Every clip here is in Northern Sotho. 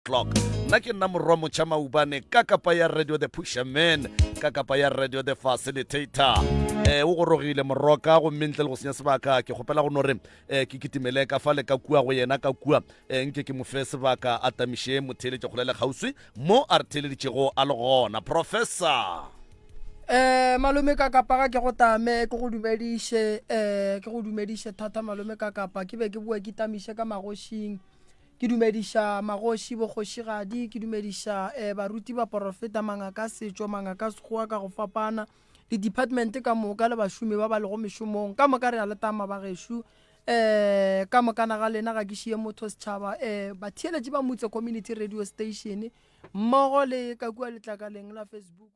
o'clock. Nna ke nna morwa motšha maubane ka kapa ya Radio The Pusherman, ka kapa ya Radio The Facilitator. Eh, o gorogile moroka gomme ntle le go senya sebaka ke kgopela go no re eh, ke kitimele ka fa le ka kua go yena ka kua eh, nke ke mo fe sebaka a tamiše motheeletše kgole le kgauswi mo a re theeleditšego a le gona. Professor. Eh malome ka kapa ga ke go tame ke go dumediše eh ke go dumediše thata malome ka kapa ke be ke boe ke tamiše ka magošing ke dumediša magoši bokgošigadi ke dumediša eh baruti baporofeta mangaka setšo mangaka sekgowa ka go fapana di-department ka moka le bašomi ba ba lego mešomong ka moka re a le tama bagešo eh ka mokana ga lena ga ke šie motho setšhaba eh batheeletši ba Mutse Community Radio Station mmogo le ka kua letlakaleng la Facebook.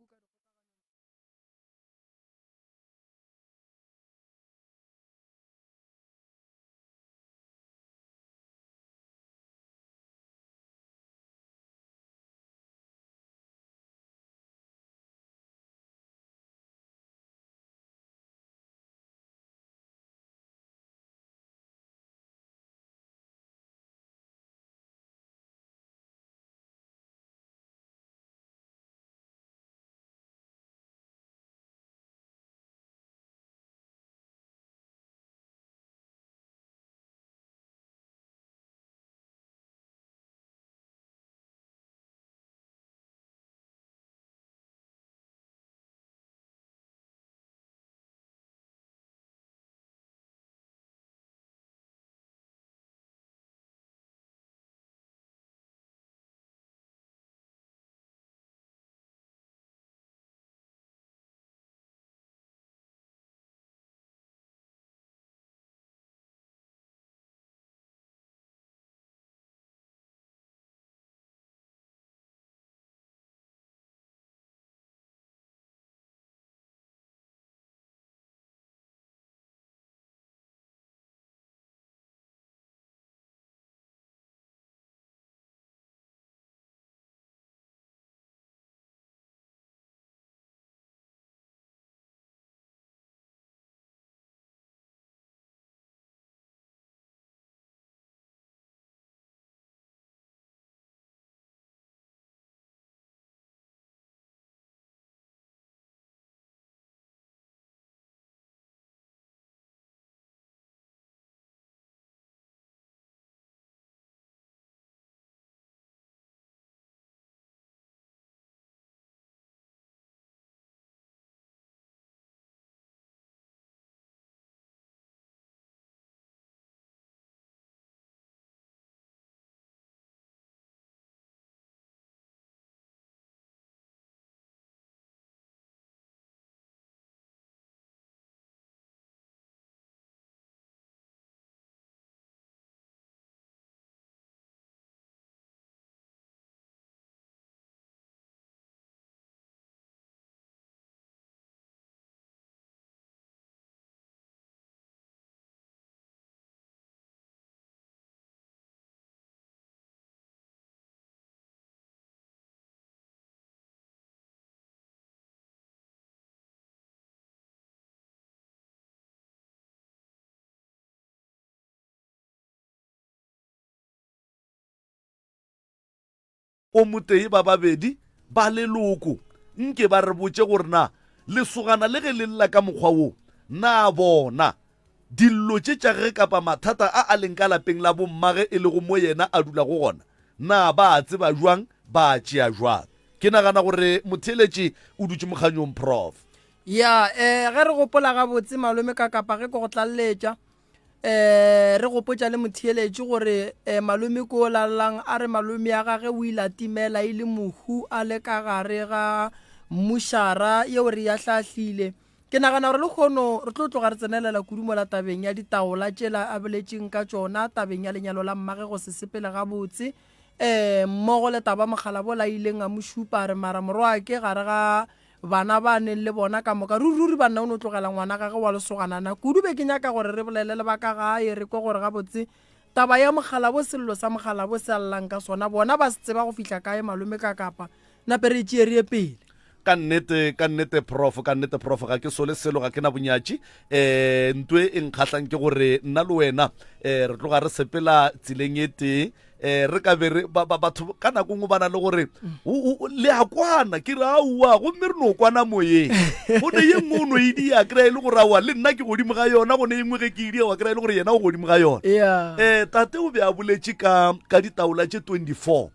O motee ba babedi ba leloko nke ba re botše gore na lesogana le ge le lla ka mokgwa wo, na bona dillo tše tša gage kapa mathata a a leng ka lapeng la bommage e lego mo yena a dulago gona, na ba a tseba bjang, ba a tšea bjang? Ke nagana gore motheeletši o dutše mokganyong, Prof. Ya, eh, ge re gopola gabotse malome ka kapa ge ke go tlaleletša, eh, re gopotša le motheeletši gore eh, malome ko lallang a re malome ya gage o ile a timela e le mohu a le ka gare ga mmušara yeo re ya hlahlile. Ke nagana gore lehono re tlo tloga re tsenelela kudu mola tabeng ya ditaola tšela a boletšeng ka tšona, tabeng ya lenyalo la mmage go se sepele gabotse, um mmogo le taba mokgalabo la ileng a mo šupa a re mara morwake gare ga Bana ba neng le bona ka moka. Ruri, ruri banna o no tlogela ngwana gage wa lesogana na? Kudu be ke nyaka gore re bolele le ba ka gae re kwe gore gabotse taba ya mokgalabo sello sa mokgalabo se a llang ka sona bona ba se tseba go fihla kae malome ka kapa nape re e tšee re ye pele. Ka nnete, ka nnete Prof, ka nnete Prof, ga ke sole selo, ga ke na bonyatši. Um nto e nkgahlang ke gore nna le wena um re tloga re sepela tseleng e tee. um re ka be re batho ka nako nngwe ba na le gore le a kwana ke re aowa gomme re no kwana moyeng go ne ye nngwe o no e dia kry-a e le gore aowa le nna ke godimo ga yona go ne e nngwe ge ke e dia wa kry-a e le gore yena o godimo ga yona um tate o be a boletše ka ka ditaola tše 24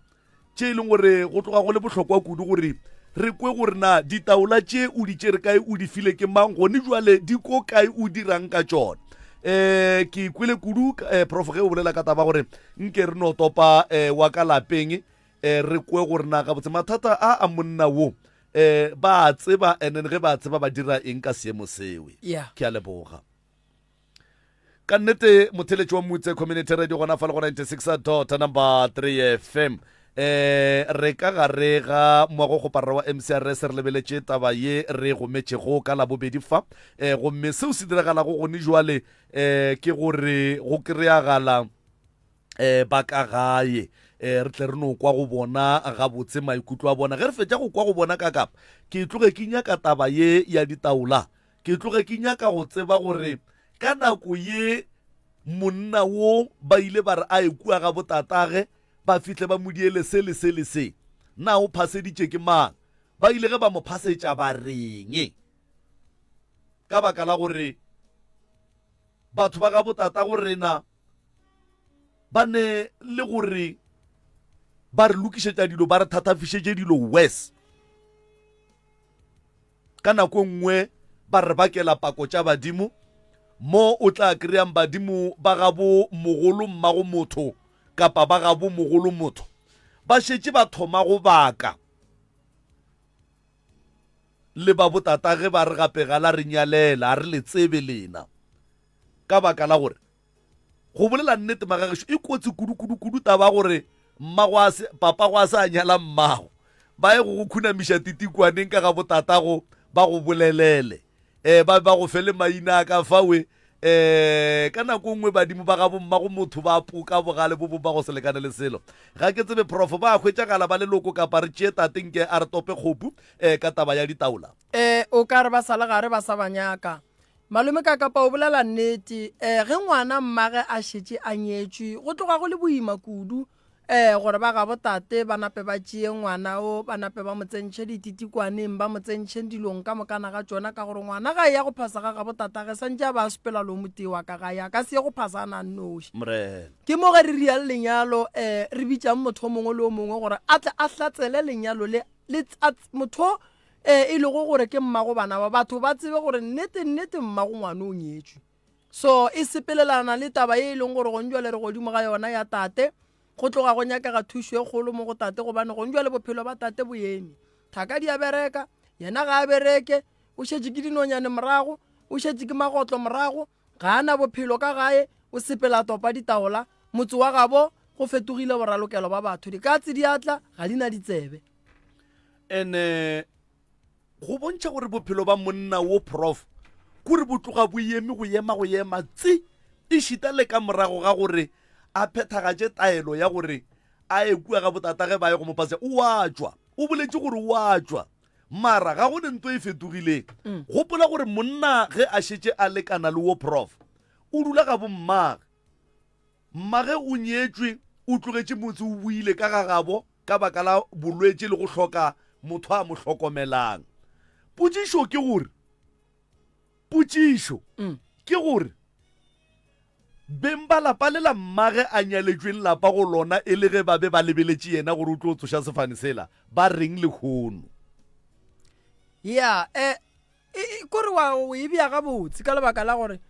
tše e leng gore go tloga go le bohlokwa kudu gore re kwe gore na ditaola tše o di tšere kae o di file ke mang gone jwale di ko kae o dirang ka tšona um ke kwele kudu um prof ge o bolela ka taba gore nke re no topa um wa ka lapeng um re kwe gore na gabotse mathata a a monna wo um ba a tseba and then ge ba tseba ba dira eng ka seemo sewe yeah. ke a leboga ka nnete motheletši wa mutse community radio gona fa le go 96 dot number 3 fm eh re ka gare ga moago kgoparara wa mcrs re lebeletše taba ye re gometšego ka labobedi fa eh gomme seo se diragalago gone jwale eh ke gore go kry-agala eh ba ka gae eh re tle re no kwa go bona gabotse maikutlo a bona ge re fetša go kwa go bona ka kapa ke tloge ke nyaka taba ye ya ditaola ke tloge ke nyaka go tseba gore ka nako ye monna wo ba ile ba re a ye kua ga botatage ba fihle ba mo diele se le se le se na o phaseditše ke mang ba ile ge ba mo phasetša ba reng ka baka la gore batho ba ga botatago rena ba ne le gore ba re lokišetša dilo ba re thatafišetše dilo worse ka nako e nngwe ba re bakela pako tša badimo mo o tla kry-ang badimo ba gabo mogolo mmago motho kapa ba gabo mogolo motho ba šetše ba thoma go baka le ba botatage ba re gape ga la re nyalela a re le tsebe lena ka baka la gore Go bolela nnete magagešo e kotsi kudu-kudu-kudu taba gore mmago a se papago a se a nyala mmago ba ye go go khunamiša titikwaneng ka ga botatago ba go bolelele um ba ba go fe le maina a ka fawe um ka nako nngwe badimo ba ga bommago motho ba poka bogale bo bo ba go se lekane le selo ga ke tsebe profo ba hwetšagala ba leloko kapa re tšee tate nke a re tope kgopu um ka taba ya ditaola um o ka re ba sa le gare ba sa ba nyaka Malome Kakapa o bolela nnete. Um ge ngwana mmage a šetše a nyetšwe, go tloga go le boima kudu um gore ba gabo tate ba nape ba tšee ngwana o, ba nape ba mo tsentšhe dititikwaneng, ba mo tsentšhe dilong ka mokana ga tšona, ka gore ngwana ga e ya go phasa ga gabo tatage santše a ba a sepela le o motee wa ka gae, a ka se ye go phasa a na nnoši. Morena. Ke mo ge re riang lenyalo um re bitšang motho o mongwe le o mongwe gore a tle a hlatsele lenyalo le, le motho o e e lego gore ke mmago bana ba batho ba tsebe gore nnete nnete mmago ngwana o nyetšwe so e sepelelana le taba ye e leng gore gong jwale re godimo ga yona ya tate go tloga go nyakega thušo e kgolo mo go tate gobane gong jwale bophelo ba tate bo eme thaka di a bereka yena ga a bereke o šetše ke dinonyane morago o šetše ke magotlo morago ga a na bophelo ka gae o sepela topa ditaola motse wa gabo go fetogile boralokelo ba batho dikatse di atla ga di na ditsebe Ene go bontšha gore bophelo ba monna wo prof kore bo tloga bo eme go ema go ema tsi ešita le ka morago ga gore a phethagatše taelo ya gore a ye kua ga botatage ba ye go mo pasa o a tšwa o boletše gore o a tšwa mara ga go ne nto e fetogileng mm. gopola gore monna ge a šetše a lekana le wo prof o dula ga bommage Mmage o nyetšwe, o tlogetše motse o boile ka ga gabo ka baka la bolwetši le go hloka motho a mo hlokomelang. Potšišo ke gore, potšišo ke gore, beng ba lapa le la mmage a nyaletšweng lapa go lona e le ge ba be ba lebeletše yena gore o tlo tsoša sefane sela, ba reng lehono? Ya, e, e, e, kore wa o e bea gabotse ka lebaka la gore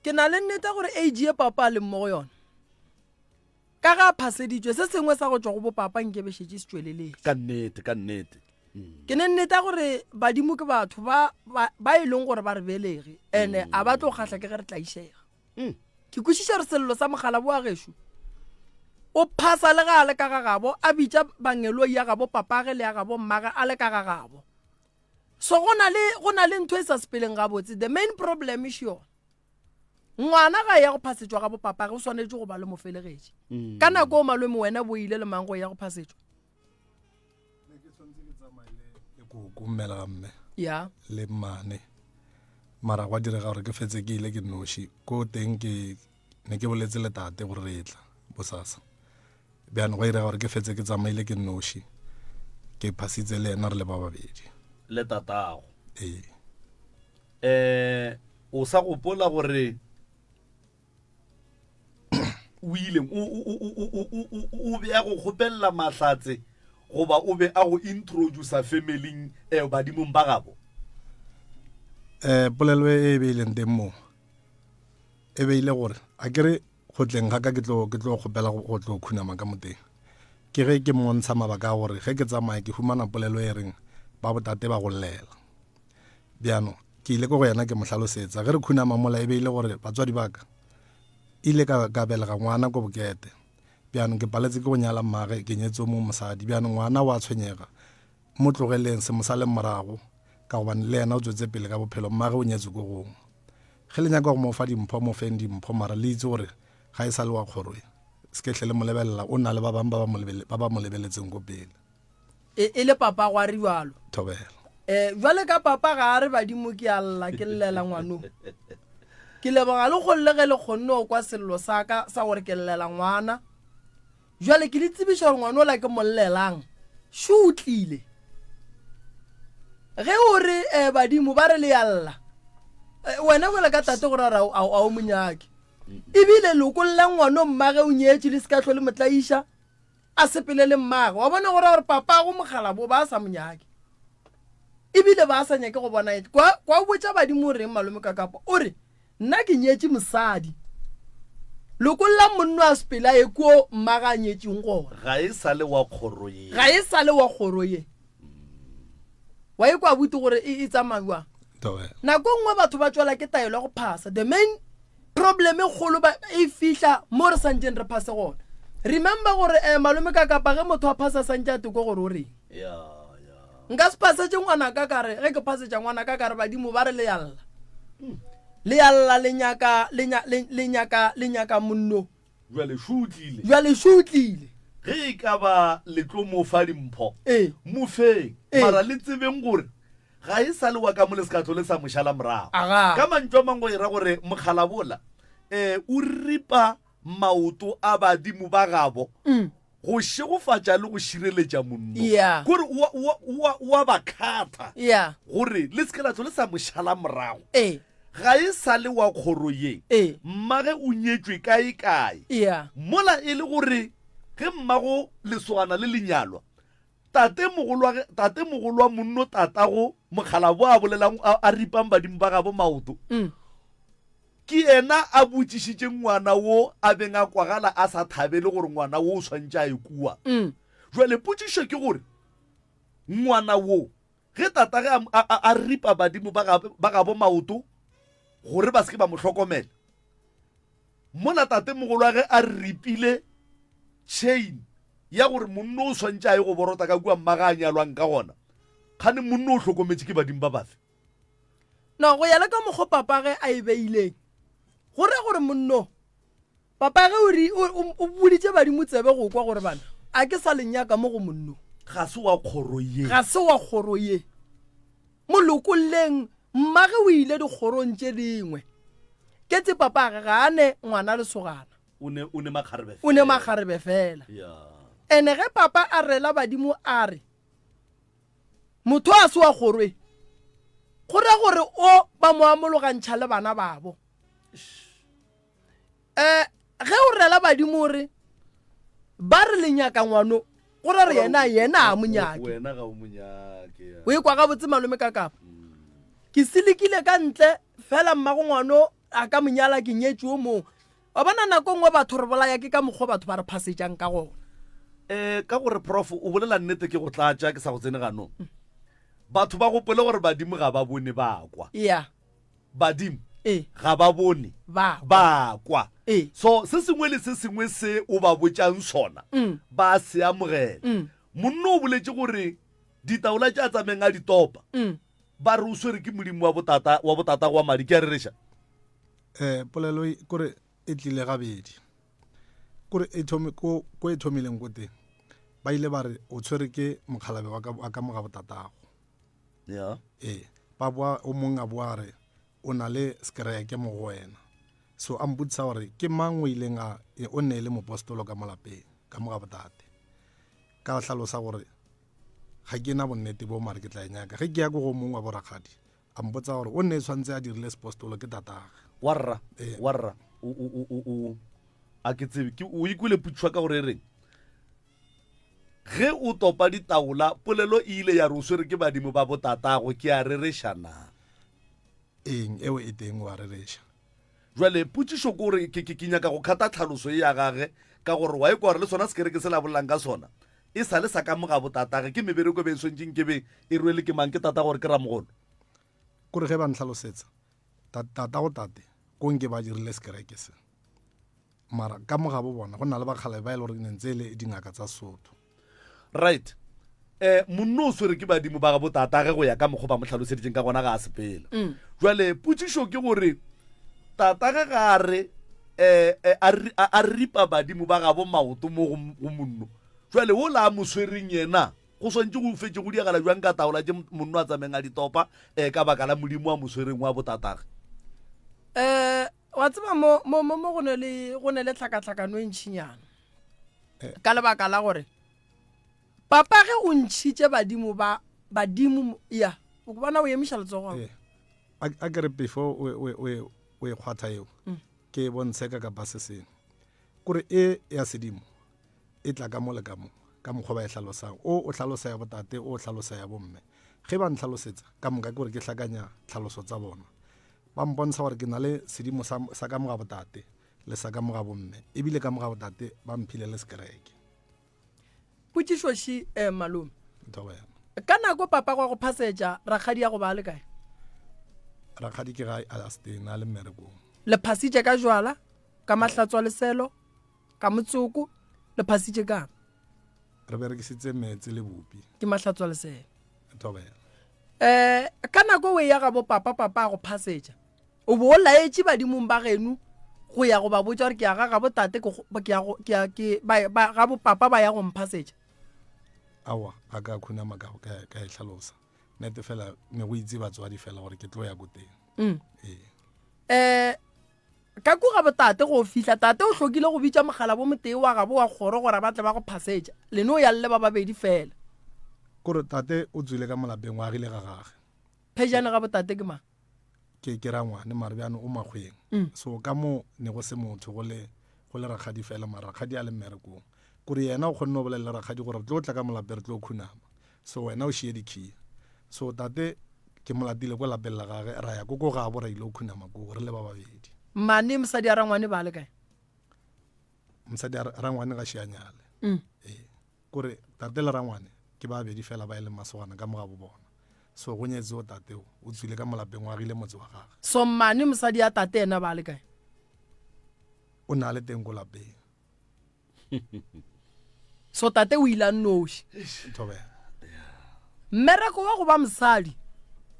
Ke na le nnete gore age ye papa a leng mo go yona, ka ge a phaseditšwe, se sengwe sa go tšwa go bopapa nke be šetše se tšweleletše. Ka nnete, ka nnete. Ke ne nnete ya gore badimo ke batho ba, ba, ba e leng gore ba re belege, ene a ba tlo kgahla ke ge re tlaišega. Ke kwešiša gore sello sa mogala bo wa gešo, o phasa le ge a le ka ga gabo, a bitša bangeloi ya gabo papage le ya gabo mmage a le ka ga gabo. So go na le, go na le ntho e sa sepeleng gabotse. The main problem is yona. Ngwana ga ya go phasetšwa ga bopapage o swanetše go ba le mofelegetši. Mm. Ka nako o malome wena bo ile le mang go ya go phasetšwa? Ne ke tshwanetse ke tsamaye le koko mmela ga mme. Ya. Le mmane. Mara gwa direga gore ke fetse ke ile ke noši. Ko teng ke ne ke boletse le tate gore re tla bosasa. Bjano gwa irega gore ke fetse ke tsamaile ke nnoši, ke phasitse le yena re le ba babedi. Le tatago. Ee. Eh, o sa gopola gore o ile o be a go kgopelela mahlatse goba o be a go introducer familing eh, badimong ba gabo? Eh, polelo e e beileng teng moo e beile gore a kere go tleng ga ka ke tlo ke tlo kgopela go tlo khunama ka moteng ke ge ke montsha mabaka a gore ge ke tsamaya ke humana polelo e reng ba botate ba go llela bjano ke ile ko go yena ke mo hlalosetsa ge re khunama mola e be ile gore batswadi ba ka ile ka ka belega ngwana ko bokete bjano ke paletse ke go nyala mmage ke nyetse o mongwe mosadi bjano ngwana wa tshwenyega Mo tlogeleng, se mo saleng morago, ka gobane le yena o tswetse pele ka bophelo, mmage o nyetswe ko gongwe. Ge le nyaka go mo fa dimpho, mo feng dimpho, mara le itse gore ga e sa le wa kgoro ye. Se ke hle le mo lebelela, o na le ba bangwe ba ba mo lebele, ba ba mo lebeletseng ko pele. E, e le papa gwa rialo. Thobela. E, jwale ka papa ga a re badimo ke a lla, ke llela ngwano. Ke leboga le kgolle ge le kgonne go kwa sello sa ka sa gore ke llela ngwana. Bjale ke le tsebiša gore ngwana ola ke mo llelang šo o tlile. Ge o re eh, badimo ba re le ya lla eh, wena jale ka tate gore a a o monyake ebile lokolle ngwano mmage o nyetše le se ka hlole motlaiša a sepele le mmage wa bona gore gore papago mogalabo ba sa monyake ebile ba sa nyake go bona kwa kwa botša badimo o reng malome ka kapa o re Nna ke nyetše mosadi. Lokollang monno a sepele a ye kuo mmaga a nyetšeng gona. Ga e sa le wa kgoro ye. Ga e sa le wa kgoro ye. Wa e kwa abuti gore e, e tsamaya bjang? Nako e nngwe batho ba tšwela ke taelo ya go phasa. The main problem e kgolo ba e fihla mo re santšeng re phase gona. Remember gore eh, malome ka kapa ge motho a phasa santše a tekwe gore o reng. Yeah. Nka se phasetše ngwanaka ka re, ge ke phasetša ngwanaka ka re badimo ba re le ya lla. Le ya lla le nyaka, le nya, le, le nyaka, le nyaka monno. Bjale šo o tlile. Bjale šo o tlile. Ge e ka ba le tlo mo fa dimpho, Ee. mo feng. Ee. Mara le tsebeng gore ga e sa le wa ka mo le se ka tlo le sa mo šala morago. Aga. Ka mantšu a mangwe go e ra gore mokgalabola um o ripa maoto a badimo ba gabo go šegofatša le go šireletša monno. Yeah. Kore o a- o a- o a- o a ba kgatha Yeah. gore le se ke la tlo le sa mo šala morago. Ee. Ga e sa le wa kgoro ye. Ee. Mmage o nyetšwe kae kae. Yeah. Mola e le gore ge mmago lesogana le le nyalwa, tatemogolwa tatemogolwa monno tatago mokgalabo a bolelang a, a ripang badimo ba gabo maoto. Mm. Ke yena a botšišitše ngwana wo a beng a kwagala a sa thabele gore ngwana wo o swantše a ye kua. Jwale potšišo ke gore, ngwana wo ge tatage a, a, a, a ripa badimo ba, ga, ba gabo maoto gore ba se ke ba mo hlokomela, mola tatemogolwage a ripile chain ya gore monno o swantše a ye go borota ka kua mmage a nyalwang ka gona, kgane monno o hlokometše ke badimo ba bafe? No, go ya le ka mokgo papage a e beileng, go ra gore monno, papage o ri, o, o, o boditše badimo tsebe go kwa gore bana, a ke sa le nyaka mo go monno. Ga se wa kgoro ye. Ga se wa kgoro ye. Mo lokolleng, mmage o ile dikgorong tše dingwe. Ke tse papage ga a ne ngwana lesogana. O ne, o ne makgarebe O ne makgarebe fela. Ya. Ene ge papa a rela badimo a re, Motho a se wa kgoro e, go ra gore o ba mo amologantšha le bana babo. Um ge o rela badimo o re ba re le nyaka ngwano, go ra re yena yena a mo nyake. Wena ga o mo nyake. O e kwa gabotse malome ka kapa. Ke silikile ka ntle fela mmago ngwano a ka monyala ke nyetše o mongwe. Wa bona nako nngwe batho re bolaya ke ka mokgwa batho ba re phasetšang ka gona. Um ka gore prof o bolela nnete ke go tlatša ke sa go tsene ganong. Batho ba gopole gore badimo ga ba bone ba kwa. Yeah. Badimo Ee. ga ba bone Ba kwa. ba kwa. Ee. So se sengwe le se sengwe se o ba botšang sona ba se amogela. Monna o boletše gore ditaola tše a tsameng a di topa ba re o swere ke modimo wa botata wa botata wa madi ke a rereša. Eh, polelo e kore e tlile gabedi kore e thome ko ko e thomileng ko teng ba ile ba re o tshwere ke mokgalabe wa ka wa ka mo ga botatago Yeah. ee ba boa o mong a boa re o na le sekereke mo go wena so a mpotsisa gore ke mang o ileng a o ne e le mopostolo ka mo lapeng. ka mo ga botate. Ka hlalosa gore ga ke na bonnete bo mare ke tla e nyaka. Ge ke ya ko go mongwe wa borakgadi a mpotsa gore o nne e tshwanetse a dirile sepostolo ke tatage. Warra, warra, o, o, o, o, o, a ke tsebe, ke, o ikwele putšwa ka gore e reng? Ge o topa ditaola, polelo e ile ya re o swere ke badimo ba botatago, ke a rereša na? Eng, eo e teng, o a rereša. Jwale potšišo ke gore, ke, ke, ke nyaka go kgata tlhaloso ye ya gage, ka gore wa ekwa gore le sona sekereke se la bolelang ka sona, e sa le sa ka moga botatage, ke mebereko e be e swantšeng ke be e rwele ke mang, ke tata gore ke ramogolo? Kore ge ba ntlhalosetsa, ta, tatago tate, ko nke ba dirile sekereke se. Mara ka mo gabo bona go na le bakgalabe ba e le gore ne ntse e le dingaka tsa Sesotho. Right. Eh, monno o swere ke badimo ba gabo tatage go ya ka mokgwa ba mo hlaloseditšeng ka gona ga a sepela. Mm. Jwale potšišo ke gore tatage ga a re eh, eh, a, a, a ripa badimo ba gabo maoto mo go go monno. Jwale wola a mo swereng yena go swantše go fetše go diagala bjang ka taola tše monno a tsameng a di topa eh, ka baka la modimo a mo swereng wa botatage. Eh, wa tseba mo mo mo mo go ne le go ne le tlhakatlhakano e ntšhinyana eh. ka lebaka la gore papa ge o ntšhitše badimo ba badimo ya o bona o emiša letsogo eh. a ke re before o e kgwatha eo mm. ke e bontshe ka kapa se sengwe kore e ya sedimo e tla ka mo le ka mo ka mokgwa ba e hlalosang o o hlalosa ya botate o hlalosa ya bomme ge ba ntlhalosetsa ka moka ke gore ke hlakanya tlhaloso tsa bona Ba mpontsha gore ke na le sedimo sa, sa ka mo ga botate le sa ka mo ga bomme, ebile ka mo ga botate ba mphile le sekereke. Potšišo ši, eh, malome. Thobela. Ka nako papa gwa go phasetša, rakgadi ya go ba le kae? Rakgadi ke ga a se teng, a le mmerekong. Le phasitše ka jwala, ka mahlatswa leselo, ka motsoko, le phasitše kang? Re berekisitse meetse le bupi. Ke mahlatswa leselo. Thobela. Eh, ka nako o eya gabo papa, papa a go phasetša. O bo o laetše badimong ba geno go ya go ba botša gore ke ya ga gabo tate ke ke ya go ke ya ke ba ba gabo papa ba ya go mphasetša. Aowa, ga ka khunama ka ka ka e hlalosa. Nete fela ne go itse batswadi fela gore ke tlo ya ko teng. Mm. Ee. Eh, Ka kua ga botate go fihla, tate o hlokile go bitša mogala bo motee wa gabo wa kgoro gore ba tle ba go phasetša. Le no ya le ba babedi fela. Kore tate o tswile ka mo lapeng o agile ga gage. Phejane ga botate ke mang? Ke ke rangwane mare bjano o makgweng. Mm. So ka mo ne go se motho go le go le rakgadi fela mara rakgadi a le mmerekong. Kore yena o kgonne go bolela le rakgadi gore re tlo tla ka mo lapeng re tlo khunama. So wena o šiye dikhiya. So tate ke mo latile ko lapeng la gage ra ya ko ko gabo ra ile go khunama koo re le ba babedi. Mmane mosadi a rangwane ba le kae? Mosadi a rangwane ga šia nyale. Mm. Ee. Kore tate le rangwane ke ba babedi fela ba e leng masogana ka mo gabo bona. So go nyetse o tate o, o tswile ka mo lapeng o agile motse wa gage. So mmane mosadi a tate yena ba le kae? O na le teng ko lapeng. So tate o ile a nnoši. Mmereko wa go ba mosadi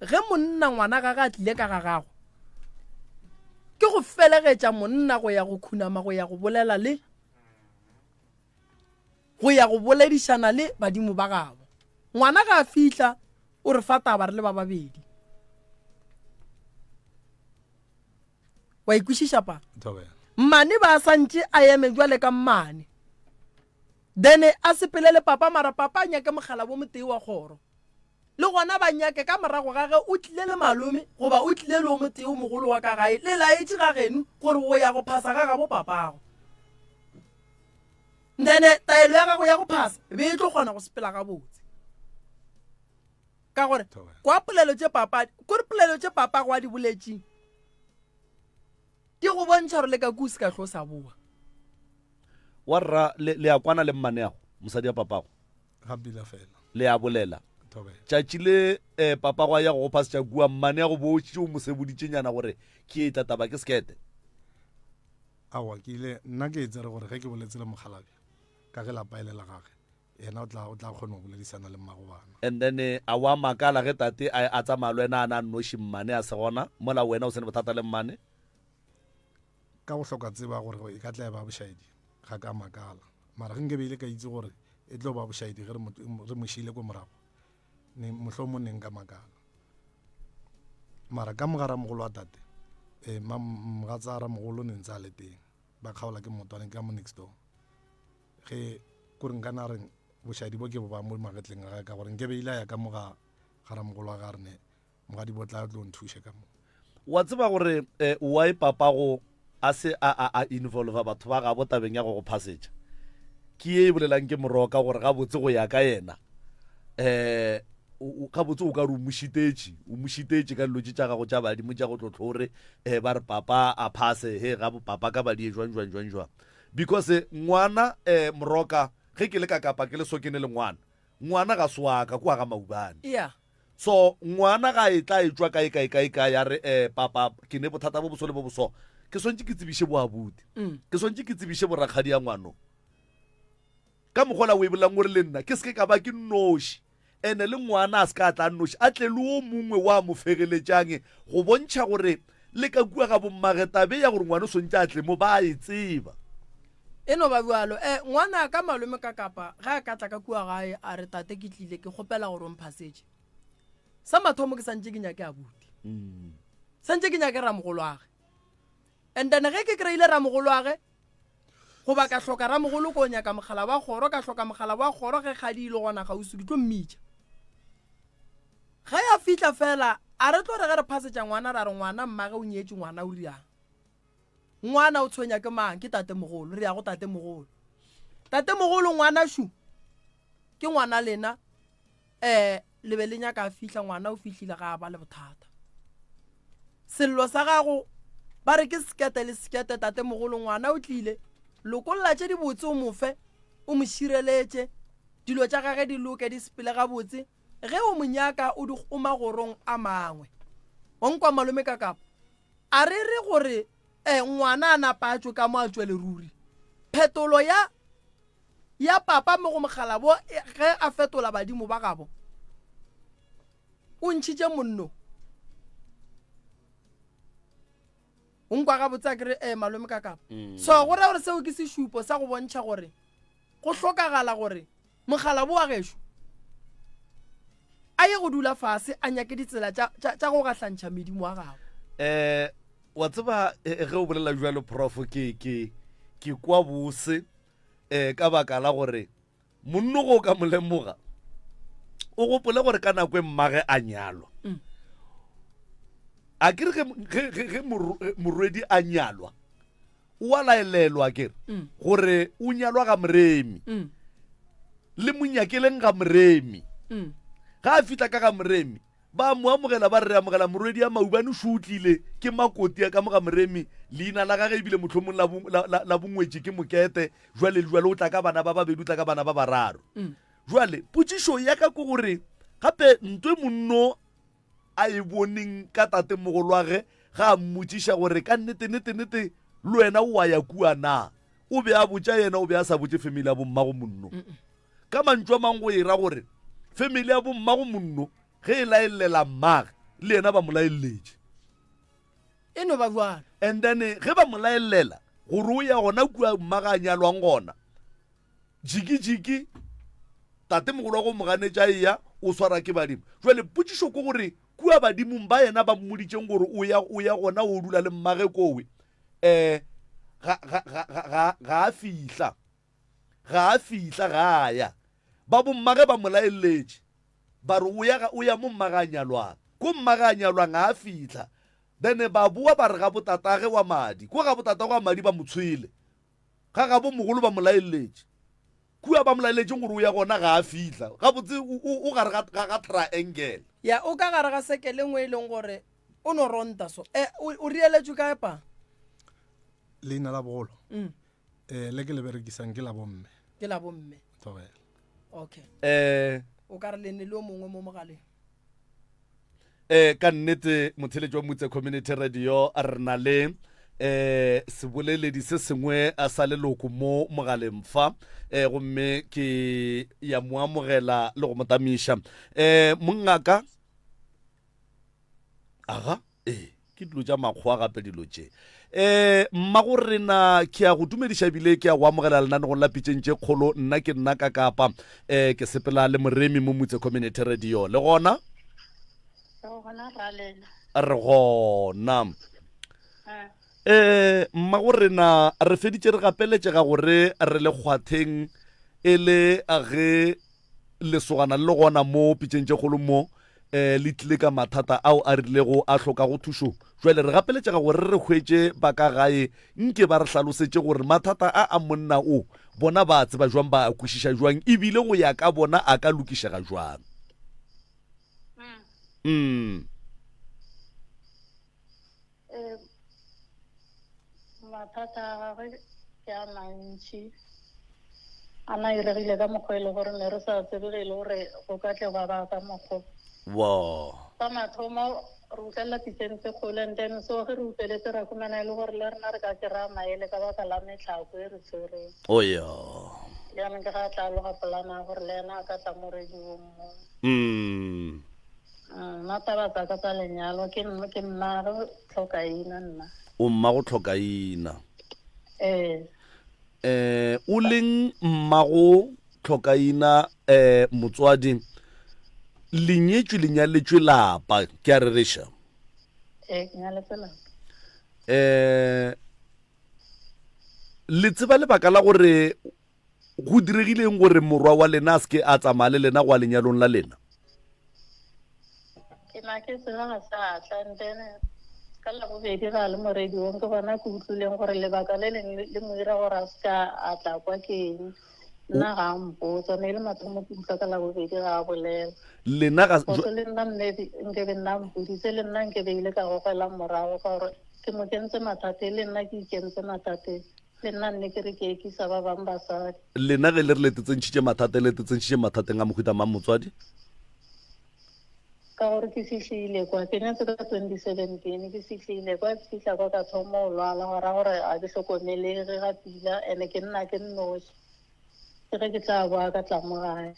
ge monna ngwana gage a tlile ka ga gago ke go felegetša monna go ya go khunama go ya go bolela le go ya go boledišana le badimo ba gabo. Ngwana ga a fihla o re fa taba re le ba babedi. Wa ikwešiša pa? Mmane ba sa ntše a eme jwale ka mmane. Then a sepele le papa mara papa a nyake mogala bo motee wa kgoro. Le gona ba nyake ka morago ga ge o tlile le malome goba o tlile le o motee o mogolo wa ka gae le laetše ga geno gore o ya go phasa ga gabo papago. Then taelo ya gago ya go phasa be e tlo kgona go sepela gabotse. Ka gore kwa polelo tše papa kore polelo tše papago a di boletšeng di go bontšha gore le ka kua se ka hlo sa boa. Wa rra le, le a kwana le mmaneago, mosadi ya papago? Ga pila fela. Le a bolela. Thobela. Tšatši le eh, papago a ya go go phasetša kua, mmaneago bo o mo seboditšenyana gore ke etla taba ke sekete. Aowa, ke ile nna ke e tsere gore ge ke boletse le mokgalabje ka ge lapa e le la gage, Yena o tla, o tla kgona go boledisana le mmago bana. And then a wa makala ge tate a, a tsamaya le wena a na a nnoši mmane a se gona, mola wena o se ne bothata le mmane? Ka go hloka tseba gore e ka tla e ba bošaedi, ga ka makala. Mara ge nke be ile ka itse gore e tlo ba bošaedi ge re mo, re mo šiile ko morago, ne, mohlomong ne nka makala. Mara ka moga ramogolo wa tate, eh, ma, mogatsa ramogolo ne ntse a le teng, ba kgaola ke mmotwane ka mo next door. Ge kore nka na reng bošadi bo ke bo ba mo magetleng a ka gore nke be ile a ya ka mo ga ga ramogolo wa ga rene mogadi bo tla tlo nthuša ka mo. Wa tseba gore eh, why papago a se a a a involva batho ba gabo tabeng ya go go phasetša? Ke ye e bolelang ke Moroka gore gabotse go ya ka yena eh gabotse o ka re o mo šitetše, o mo šitetše ka dilo tše tša gago tša badimo tša go tlo hlore eh ba re papa a phase he ga bo papa ka badie jwang jwang jwang jwang. Because ngwana eh Moroka ge ke le ka Kapa ke le so ke ne le ngwana, ngwana ga se wa ka kwa ga Maubane. Yeah. So ngwana ga e tla e tšwa kae kae kae kae ya re eh papa ke ne bothata bo boso le bo boso ke swantše ke tsebiše bo abuti. Ke swantše ke tsebiše bo rakgadi ya ngwano. Ka mokgwa o e bolelang gore le nna ke se ke ka ba ke nnoši. Ene le ngwana a se ka a tla a nnoši a tle le o mongwe wa mo fegeletšang go bontšha gore le ka kua ga bommage tabe ya gore ngwana o swantše a tle mo ba a e tseba. E no ba bjalo. E, ngwanaka malome ka kapa ge a ka tla ka kua gae a re, Tate ke tlile, ke kgopela gore o mphasetše. Sa mathomo ke santše ke nyake abuti. Santše ke nyake ramogolwage. And then ge ke kry-ile ramogolwage, goba ka hloka ramogolo ko nyaka mogala wa kgoro, ka hloka mogala wa kgoro ge kgadi e le gona kgauswi ke tlo mmitša. Ge a fihla fela, a re tlo re ge re phasetša ngwana ra re ngwana mmage o nyetše ngwana o riang. Ngwana o tshwenya ke mang? Ke tatemogolo. Re ya go tatemogolo. Tatemogolo ngwana šu ke ngwana lena eh le be le nyaka a fihla ngwana o fihlile ga a ba le bothata. Sello sa gago ba re ke sekete le sekete tatemogolo ngwana o tlile lokolla tše dibotse o mofe o mo šireletše dilo tša gage di loke di sepele gabotse ge o mo nyaka o di o magorong a mangwe. Wa nkwa malome ka kapa? A re re gore e, ngwana a napa a tšwe ka mo a tšwele ruri. Phetolo ya, ya papa mo go mokgalabo e, ge a fetola badimo ba gabo, o ntšhitše monno. O nkwa gabotse a kere e, malome ka kapa. Mm. So go ra gore seo ke sešupo sa go bontšha gore go hlokagala gore mokgalabo wa gešo a ye go dula fase a nyake ditsela tša go gahlantšha medimo wa gagwe. Um wa tseba eh, eh, ge o bolela bjalo prof ke ke ke kwa bose um ka baka la gore monno go ka mo lemoga o gopole gore ka nako e mmage a nyalwa mm. a ke re ge morwedi a nyalwa o a laelelwa ke re mm. gore o nyalwa ga moremi mm. le monyakeleng ga moremi mm. ga a fihla ka ga moremi ba mo amogela ba re re amogela morwedi ya maubane o tlile ke makoti ya ka mo ga moremi leina la gage ebile mohlomong la bongwetši ke mokete jwale le jwale o tla ka bana ba babedi o tla ka bana ba bararo jwale potšišo ya ka ke gore gape ntwe monno a e boneng ka tatemogolwage ga a mmotšiša gore ka nnete nete nete le wena o a ya kua na. O be a botša yena, o be a sa botše family ya bommago monno. Ka mantšu a mang go e ra gore family ya bommago monno ge e laellela mmage le yena ba mo laelletše. E no ba bjalo. And then ge ba mo laellela gore o ya gona kua mmage a nyalwang gona, jiki-jiki tatemogolo wa go mo ganetša eya o swara ke badimo jale potšišo ke gore kua badimong ba yena ba mmoditšeng gore o ya o ya gona o dula le mmage kowe um ga ga ga ga ga a fihla ga a fihla ga a ya ba bommage ba mo laeletše ba re o ya o ya mo mmage a nyalwang ko mmage a nyalwang ga a fihla then ba boa ba re ga botatage wa madi ko ga botatage wa madi ba mo tshwele Ga gabo mogolo ba mo laeletše. Kua ba mo laeletšeng gore o ya gona ga a fihla. Gabotse o gare ga ga triangle. Ya, o ka gare ga sekele nngwe e leng gore o no ronta so. E, o rieletšwe kae pa? Leina la bogolo? Mm. Eh, le ke le berekisang ke la bomme. Ke la bomme. Thobela. Okay. Eh, o ka re le ne le o mongwe mo mogaleng. Eh, ka nnete motheletši wa Mutse Community Radio re na le eh seboleledi se sengwe a sa leloko mo mogaleng fa eh gomme ke ya mo amogela le go mo tamiša eh mongaka aga ee ke dilo tša makgowa gape dilo tše um mmago rena ke a go dumediša ebile ke a go amogela lenanegong la pitšeng tše kgolo nna ke nna ka kapa um ke sepela le moremi mo motse community radio le gona re gona eh. Eh, mmago rena re feditše re gapeletšega gore re le kgwatheng e le ge lesogana le le gona mo pitšeng tše kgolo mo eh, le tlile ka mathata ao a rilego a hlokago thušo. Jwale re gapeletšega gore re hwetše ba ka gae nke ba re hlalosetše gore mathata a a monna o bona ba a tseba jwang, ba a kwešiša jwang ebile go ya ka bona a ka lokišega jwang. Mm. Eh, mathata a gagwe ke a mantši a na iregile ka mokgwa e le gore ne re sa tsebe ge e le gore go ka tle gwa ba ka mokgwa Wa. sa mathomo re utlwelela pitseng tse kgolo and then so ge re utlweletse ra khumana e le gore le rena re ka kry-a maele ka baka la metlhako e re tshwereng O ya. jaanong ke ga a tla loga polana ya gore le ena a ka tla mo radiong mo Mm. Nna taba tsa ka tsa lenyalo ke nna ke mmago tlhokaina nna. O mmago tlhokaina. Ee. Eh o leng mmago tlhokaina eh motswadi le nyetšwe le nyaletšwe lapa ke a rereša? Ee ke nyaletswe lapa. Eh le tseba lebaka la gore Go diregileng gore morwa wa lena a se ke a tsamaya le lena go ya lenyalong la lena? Ke na ke tseba ga se a tla and then ka labobedi ga le mo radiong ke gona ke utlwileng gore lebaka le leng le mo ira gore a se ka a tla kwa ke eng. Nna ga a mpotsa, ne e le mathomo ke utlwa ka labobedi ga a bolela. Lena ga Go le nna mme nke be nna mpoditse le nna nke be ile ka gogela morago ka gore ke mo kentse mathateng le nna ke ikentse mathateng. Le nna nne ke re ke ekisa ba bang basadi. Lena ge le re le tetsentšhitše mathateng, le tetsentšhitše mathateng a mohuta mang motswadi? Ka gore ke fihlile kwa, ke nyetse ka 2017, ke fihlile kwa, ke fihla kwa ka thoma go lwala, gwa ra gore ga ke hlokomelege ga pila, ene ke nna ke nnoši. Ke ge ke tla boa ka tla mo gae.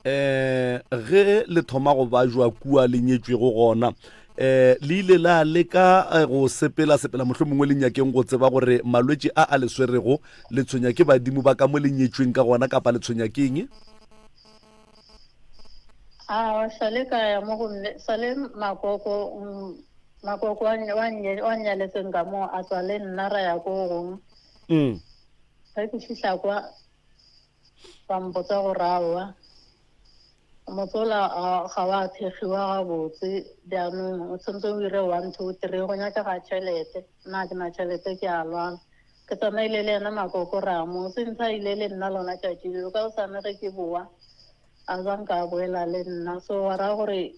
Um ge le thoma go bajwa kua le nyetšwego gona, um le ile la leka eh, go sepela sepela mohlomongwe le nyakeng go tseba gore malwetši a a le swerego le tshwenya ke badimo ba ka mo le nyetšweng ka gona kapa le tshwenya ke eng? Aowa, sale ka ya mo go mme, sale makoko, mm, makoko wa wa nye- wa nnyaletseng ka moo a tswa le nna ra ya ko gongwe. Mm. Ge ke fihla kwa, ba mpotsa gore aowa, motse ola ga wa thekgiwa gabotse, bjanong o tshwanetse o dire one, two, three, go nyakega tšhelete. Nna ga ke na tšhelete, ke a lwala. Ke tsamaile le yena makoko ra mo, since a ile le nna lona tšatši leo, ka gosane ge ke boa, a zanka a boela le nna. So gwa raya gore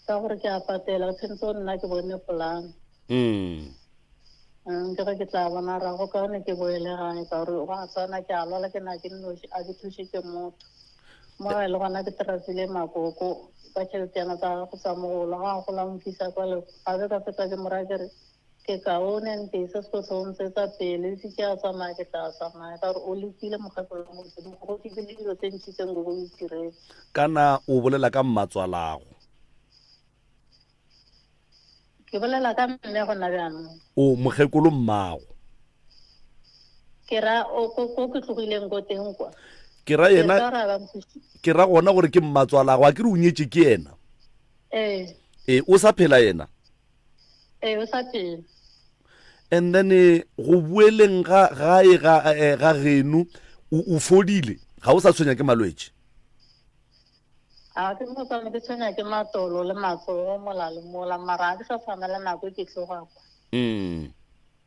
Ka gore ke a patela, o tshwanetse o nna ke bone polane. Mm. Mm, ke ge ke tla bona ra go kaone ke boele gae ka gore go a tshwana ke a lwala ke na ke nnoši a ke thuše ke motho. Mo gae le gona ke trasile makoko ka tšhelete yana tsa go tsa mogolo ga a gola nkisa kwa le ga be ka fetsa ke mo raya ke re ke kaone ntese se se o ntsetsa pele se ke a tsamaya ke tla tsamaya ka gore o lekile mokgekolo wa modimo go dibile dilo tse ntši tse nko bo itiretse. Kana o bolela ka mmatswalago? Ke bolela ka mme gona bjanong. O mokgekolo mmago? Ke ra o ko ko ke tlogileng ko teng kwa. Ke ra yena, ke ra gona gore ke mmatswalago, a ke re o nyetše ke yena? Ee. Ee, o sa phela yena? Ee, o sa phela. And then eh, go boeleng ga gae ga eh, ga geno o, o fodile ga o sa tshwenya ke malwetši? A ke mo tsane ke tshwenya ke matolo le matsogo mola le mola mara ga ke sa tshwana le nako e ke tloga kwa. Mm.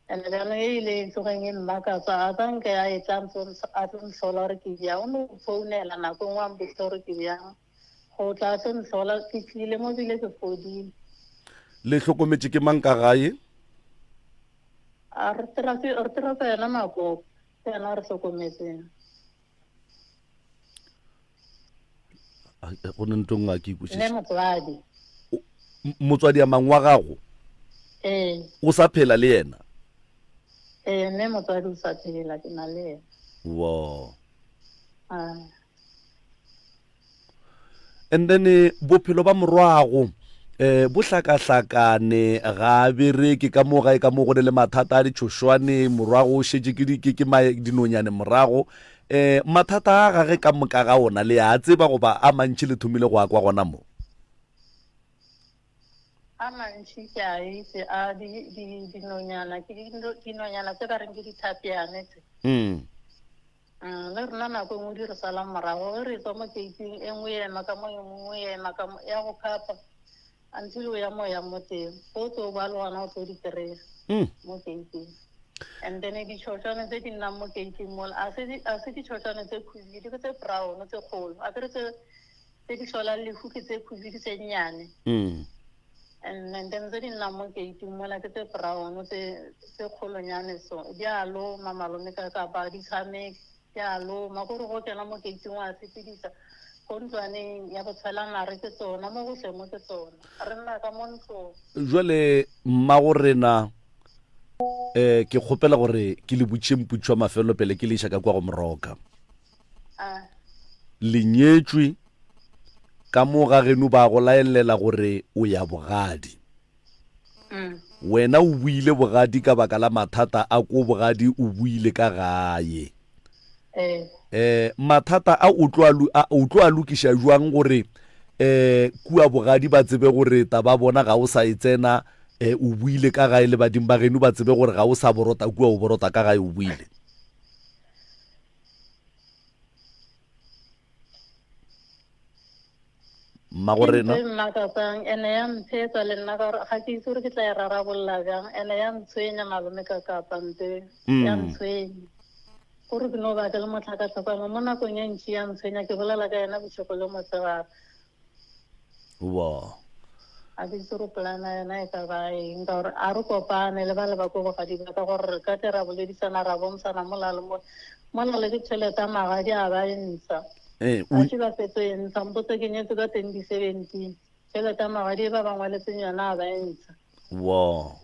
And jaanong e ile e tlogeng e mmakatsa a tsa nke a e tla a tlo ntlhola gore ke bjang o no founela nako e nngwe a mpotsa gore ke bjang. Go tla se ntlhola ke tlile mo bile ke fodile. Le hlokometše ke mang ka gae? A re tira ke re tira ka yena makoko, ke yena a re hlokometseng. Go ne ntho nngwe a ke ikwešiše. Mme motswadi. Motswadi a mang wa gago? Ee. O sa phela le yena? Ee, mme motswadi o sa phela, ke na le yena. Wo. Ah. And then eh, bophelo ba morwago eh bo hlakahlakane ga a bereke ka mo gae ka mo go ne le mathata a ditšhošwane morwago o šetše ke di- ke ke mae- dinonyane morago eh mathata a gage ka moka ga ona le a tseba goba a mantši le thomile go a kwa gona mo? A mantši ke a itse a di, di, dinonyana, ke dinonyana tse ba reng ke dithapiane tse. Mm. Mm, le rena nako e nngwe di re salang morago ge re tswa mo keiting e nngwe e ema ka mo e nngwe e ema ka mo ya go khapa until o ya mo yang mo teng go tlo ba le gona o tlo di kry-a mm. mo keiting and then ditšhošwane tse di nnang mo keiting mola a se ditšhošwane tse khubidu ke tse brown tse kgolo a kere tse tse di hlolang lehu ke tse khubidu tse nnyane mm. and then tse di nnang mo keiting mola ke tse brown tse tse kgolonyane so di a loma malome ka kapa di tshameke di a loma kore go kena mo keiting wa sepedisa ko ntlwaneng ya go tshela mare ke tsona mo gohle mo ke tsona re nna ka mo ntlong jwale mmago rena um ke kgopela gore ke le botšeng putšo ya mafelelo pele ke le iša ka kwa go moroka Le nyetšwe ka mo ga geno ba go laelela gore o ya bogadi. Wena o buile bogadi ka baka la mathata a ko bogadi o buile ka gae. Eh mathata a o tlo a o tlo a lokiša jwang gore eh kua bogadi ba tsebe gore taba bona ga o sa e tsena eh o buile ka gae le badimo ba geno ba tsebe gore ga o sa borota kua o borota ka gae o buile. Mmago rena. Ke ntho e mmakatsang ene ya ntsheetsa le nna ka gore ga ke itse gore ke tla e rarabolola bjang ene ya ntshwenya malome ka kapa nte ya ntshwenya gore ke no ba ke le motlhakatlhakano mo nakong e ntši ya ntshwenya ke bolela ka yena bošego le motshegare Wa. A ke itse gore polana yona e ka ba eng ka gore a re kopane le ba le ba ko bogadi ba ka gore re ka tle ra boledisana ra bontshana mola le mola mola le ditšhelete a magadi a ba e ntsha Eh, a se ba fetso e ntsha mpotse ke nyetse ka 2017 tšhelete ya magadi e ba ba ngwaletseng yona a ba e ntsha Wa.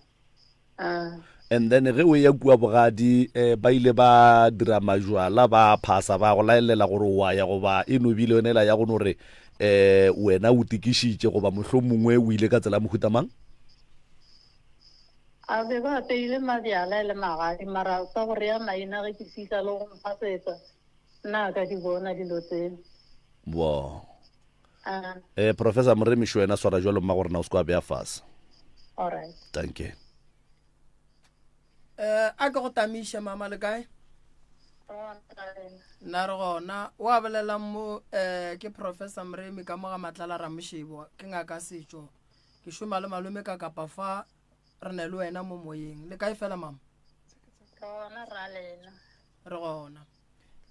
Ah. And then ge o eya kua bogadi eh, ba ile ba dira majwala ba phasa ba go laelela gore wa ya goba e no bile yone ela ya go no re eh wena o tikišitše goba mohlomongwe o ile ka tsela mohuta mang? A be ba apeile mabjala e le magadi mara sa go rea maina ge ke fihla le go mphasetsa nna a ka di bona dilo tseo. Wo. Ah. Eh Professor Moremiši wena swara jwalo mma gore na o se kwa bea fase. All right. Danke. Eh a ke go tamiše mama le kae? Nna re gona o a bolelang mo eh ke Professor Moremi ka mo ga Matlala Ramoshebo ke ngaka setšo ke šoma le malome ka kapa fa re ne le wena mo moyeng le kae fela mama? Gona ra lena. Re gona.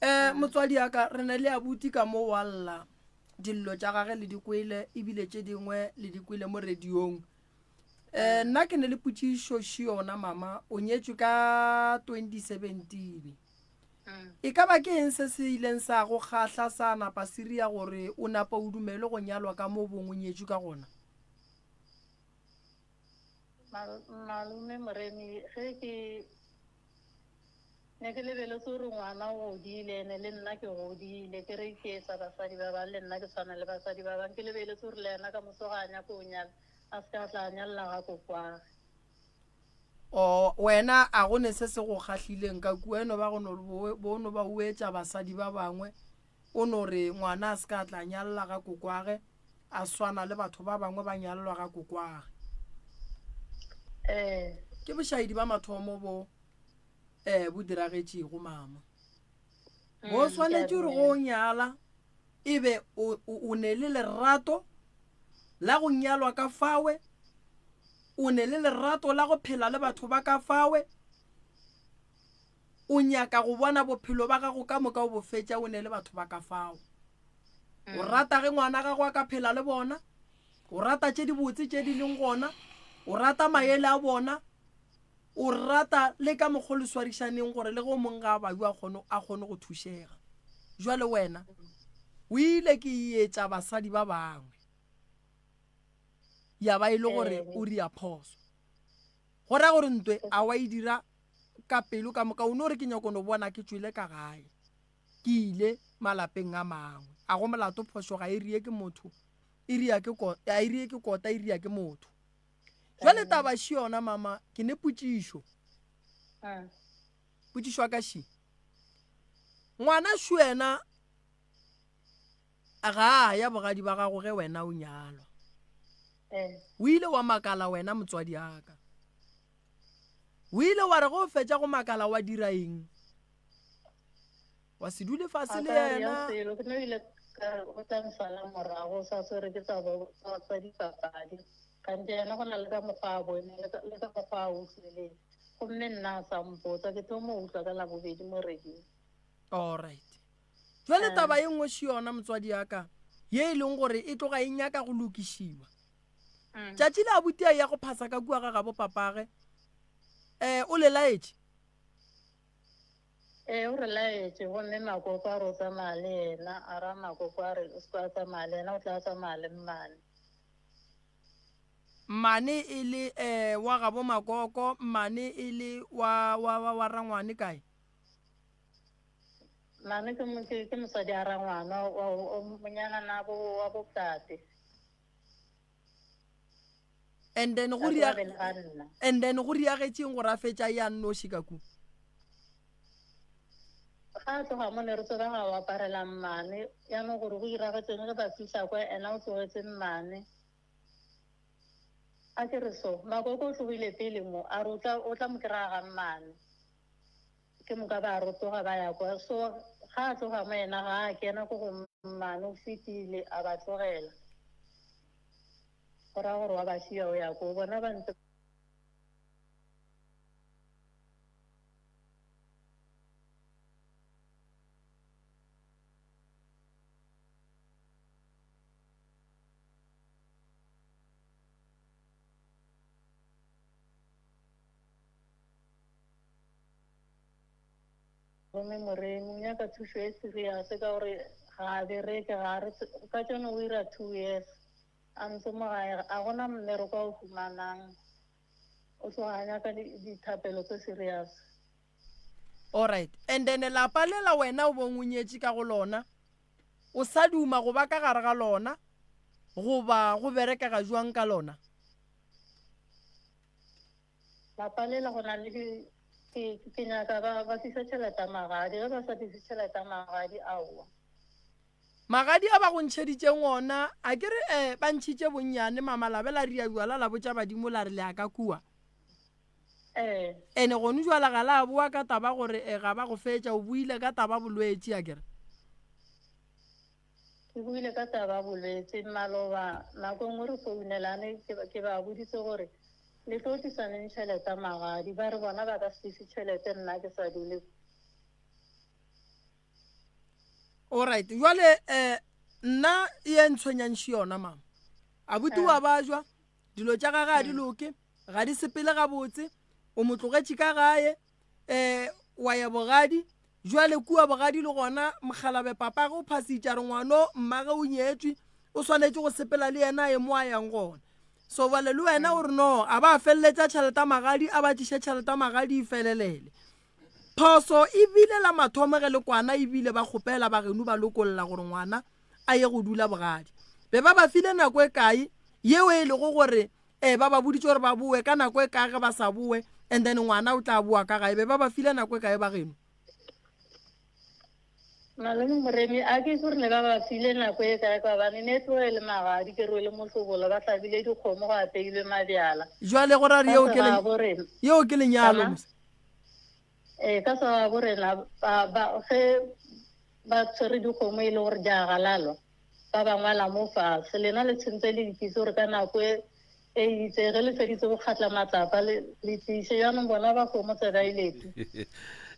Eh motswadi ya ka re ne le abuti ka mo wa lla dillo tša gage le di kwele ebile tše dingwe le di kwele mo radiong um nna ke ne le potšišo še yona mama o nyetšwe ka 2017 e ka ba ke eng se se ileng sa go kgahla sa napa se ria gore o napa o dumele go nyalwa ka mo bong o nyetšwe ka gona Malome Moremi ge ke Ne ke lebeletse gore ngwana o godile ene le nna ke godile, ke re ke etsa basadi ba bang le nna ke tshwana le basadi ba bang. Ke lebeletse gore le yena ka moso ga a nyaka go nyala a se ka tla a nyalela ga kokwage. O, wena a go ne se se go kgahlileng ka kua, e no ba go no bo no ba o etša basadi ba bangwe, o no re ngwana a se ka tla nyalela ga kokwage, a swana le batho ba bangwe ba nyalelwa ga kokwage. Ee. Ke bošaedi ba mathomo bo. um bo diragetšego mama bo swanetše gore go nyala e be o ne le lerato la go nyalwa ka fawe o ne le lerato la go phela le batho ba ka fawe o nyaka go bona bophelo ba gago ka moka o bo fetša o ne le batho ba ka fao o rata ge ngwana gago a ka phela le bona o rata tše dibotse tše di leng gona o rata maele a bona O rata le ka mokgo le swarišaneng gore le ge o mong ga a bayu a kgone, a kgone go thušega. Jwale wena o ile ke etša basadi ba bangwe ya ba e le gore o ria phoso. Go ra gore ntwe a wa e dira ka pelo ka moka o no re ke nyako no bona ke tšwele ka gae ke ile malapeng a mangwe. A go molato phošo ga e rie ke motho e ria ke a e rie ke kota e ria ke motho. Jwale taba še yona mama, ke ne potšišo. Potšišo ya ka še. Ngwana šo yena ga a ya bogadi ba gago ge wena o nyalwa. Eh. O ile wa makala wena motswadi aka. O ile wa re ge o fetša go makala wa dira eng? Wa se dule fase A le ka rea yena. selo ke no ile ka o tla nsala morago o sa swere ke tsa bo tsa tsa dipapadi kante yena go na le ka mokgwa a bone le ka le ka mokgwa a utlwileng gomme nna a sa mpotsa ke tlo mo utlwa ka labobedi mo radio Alright. Jwale Eh. taba ye nngwe še yona motswadi ya ka ye e leng gore e tloga e nyaka go lokišiwa. Mm. Tšatši le abuti a ya go phasa ka kua ga gabo papage um o le laetše. Ee, o re laetše gomme Makoko a re o tsamaya le yena, a ra Makoko a re o se ka tsamaya le yena, o tla tsamaya le mmane. Mmane e le um wa gabo Makoko, mmane e le wa, wa, wa, wa rangwane kae? Mmane ke, ke, ke mosadi a rangwana wa, wa, monyana na bo, wa botate. And then go Tate wa ria, belega nna. and then go riagetšeng gore a fetša ya nnoši ka ku? Ga a tloga mo ne re tseba ga o aparela mmane, yaanong gore go iragetseng ge ba fihla kwa ena o tlogetse mmane. A ke re so, Makoko o tlogile pele mo, a re o tla, o tla mo kry-a ga mmane. Ke moka ba rotoga ba ya kwa. So ga a tloga mo yena ga a kena ko go mmane o fetile a ba tlogela. Go raya gore wa ba šia o ya ko bona ba ntse. Gomme Moremi o nyaka thušo e serious ka gore ga a bereke, ga a re ka tšone o ira two years a ntse mo gae, ga gona mmereko a o humanang, o tloga a nyaka dithapelo tse serious. Alright, and then lapa lela wena o bong o nyetše ka go lona, o sa duma go ba ka gare ga lona goba go berekega jwang ka lona? Lapa lela go na le di, ke, ke nyaka ba, ba tlise tšhelete ya magadi, ge ba sa tlise tšhelete ya magadi, aowa. Magadi a ba go ntšheditšeng ona, a ke re, eh, ba ntšhitše bonnyane, mama, la be la ria jwala la botša badimo la re le ya ka kua. Eh. Ene gone jwala ga la boa ka taba gore eh, ga ba go fetša, o buile ka taba bolwetši, a ke re. Ke buile ka taba ya bolwetši maloba, nako nngwe re founelane, ke, ke ba boditse gore le tlo tlisa neng tšhelete ya magadi, ba re bona ba ka se tlise tšhelete nna ke sa dule. Alright, jwale eh nna e ntshwenyang še yona mama. Abuti wa bajwa, dilo tša gage ga di loke, ga di sepele gabotse, o mo tlogetše ka gae, um wa ya bogadi, jwale kua bogadi le gona mokgalabe papage o phasitše a re ngwano mmage o nyetšwe, o swanetše go sepela le yena a ye mo a yang gona. So bjale le wena o re no, a ba feleletša tšhelete ya magadi, a ba tliše tšhelete ya magadi e felelele. Phoso e bile la mathomo ge le kwana e bile ba kgopela ba geno ba lokolla gore ngwana a ye go dula bogadi. Be ba ba file nako e kae yeo e lego gore e ba ba boditše gore ba boe ka nako e kae ge ba sa boe and then ngwana o tla boa ka gae be ba ba file nako e kae ba geno? Malome Moremi, a ke gore ne ba ba file nako e kae ka gobane ne tloge e le magadi ke rwele mohlobolo ba hlabile dikgomo go apeilwe mabjala. Jwale go ra re yeo ke yeo ke lenyalo mos. Ee, ka segabo rena ba, ba, ge ba tshwere dikgomo e le gore di a galalwa, ba ba ngwala mo fase. Lena le tshwentse le ikitse gore ka nako e e itse ge le feditse go kgatla matlapa le le tliše. Jaanong bona ba kgomo tseba e letu.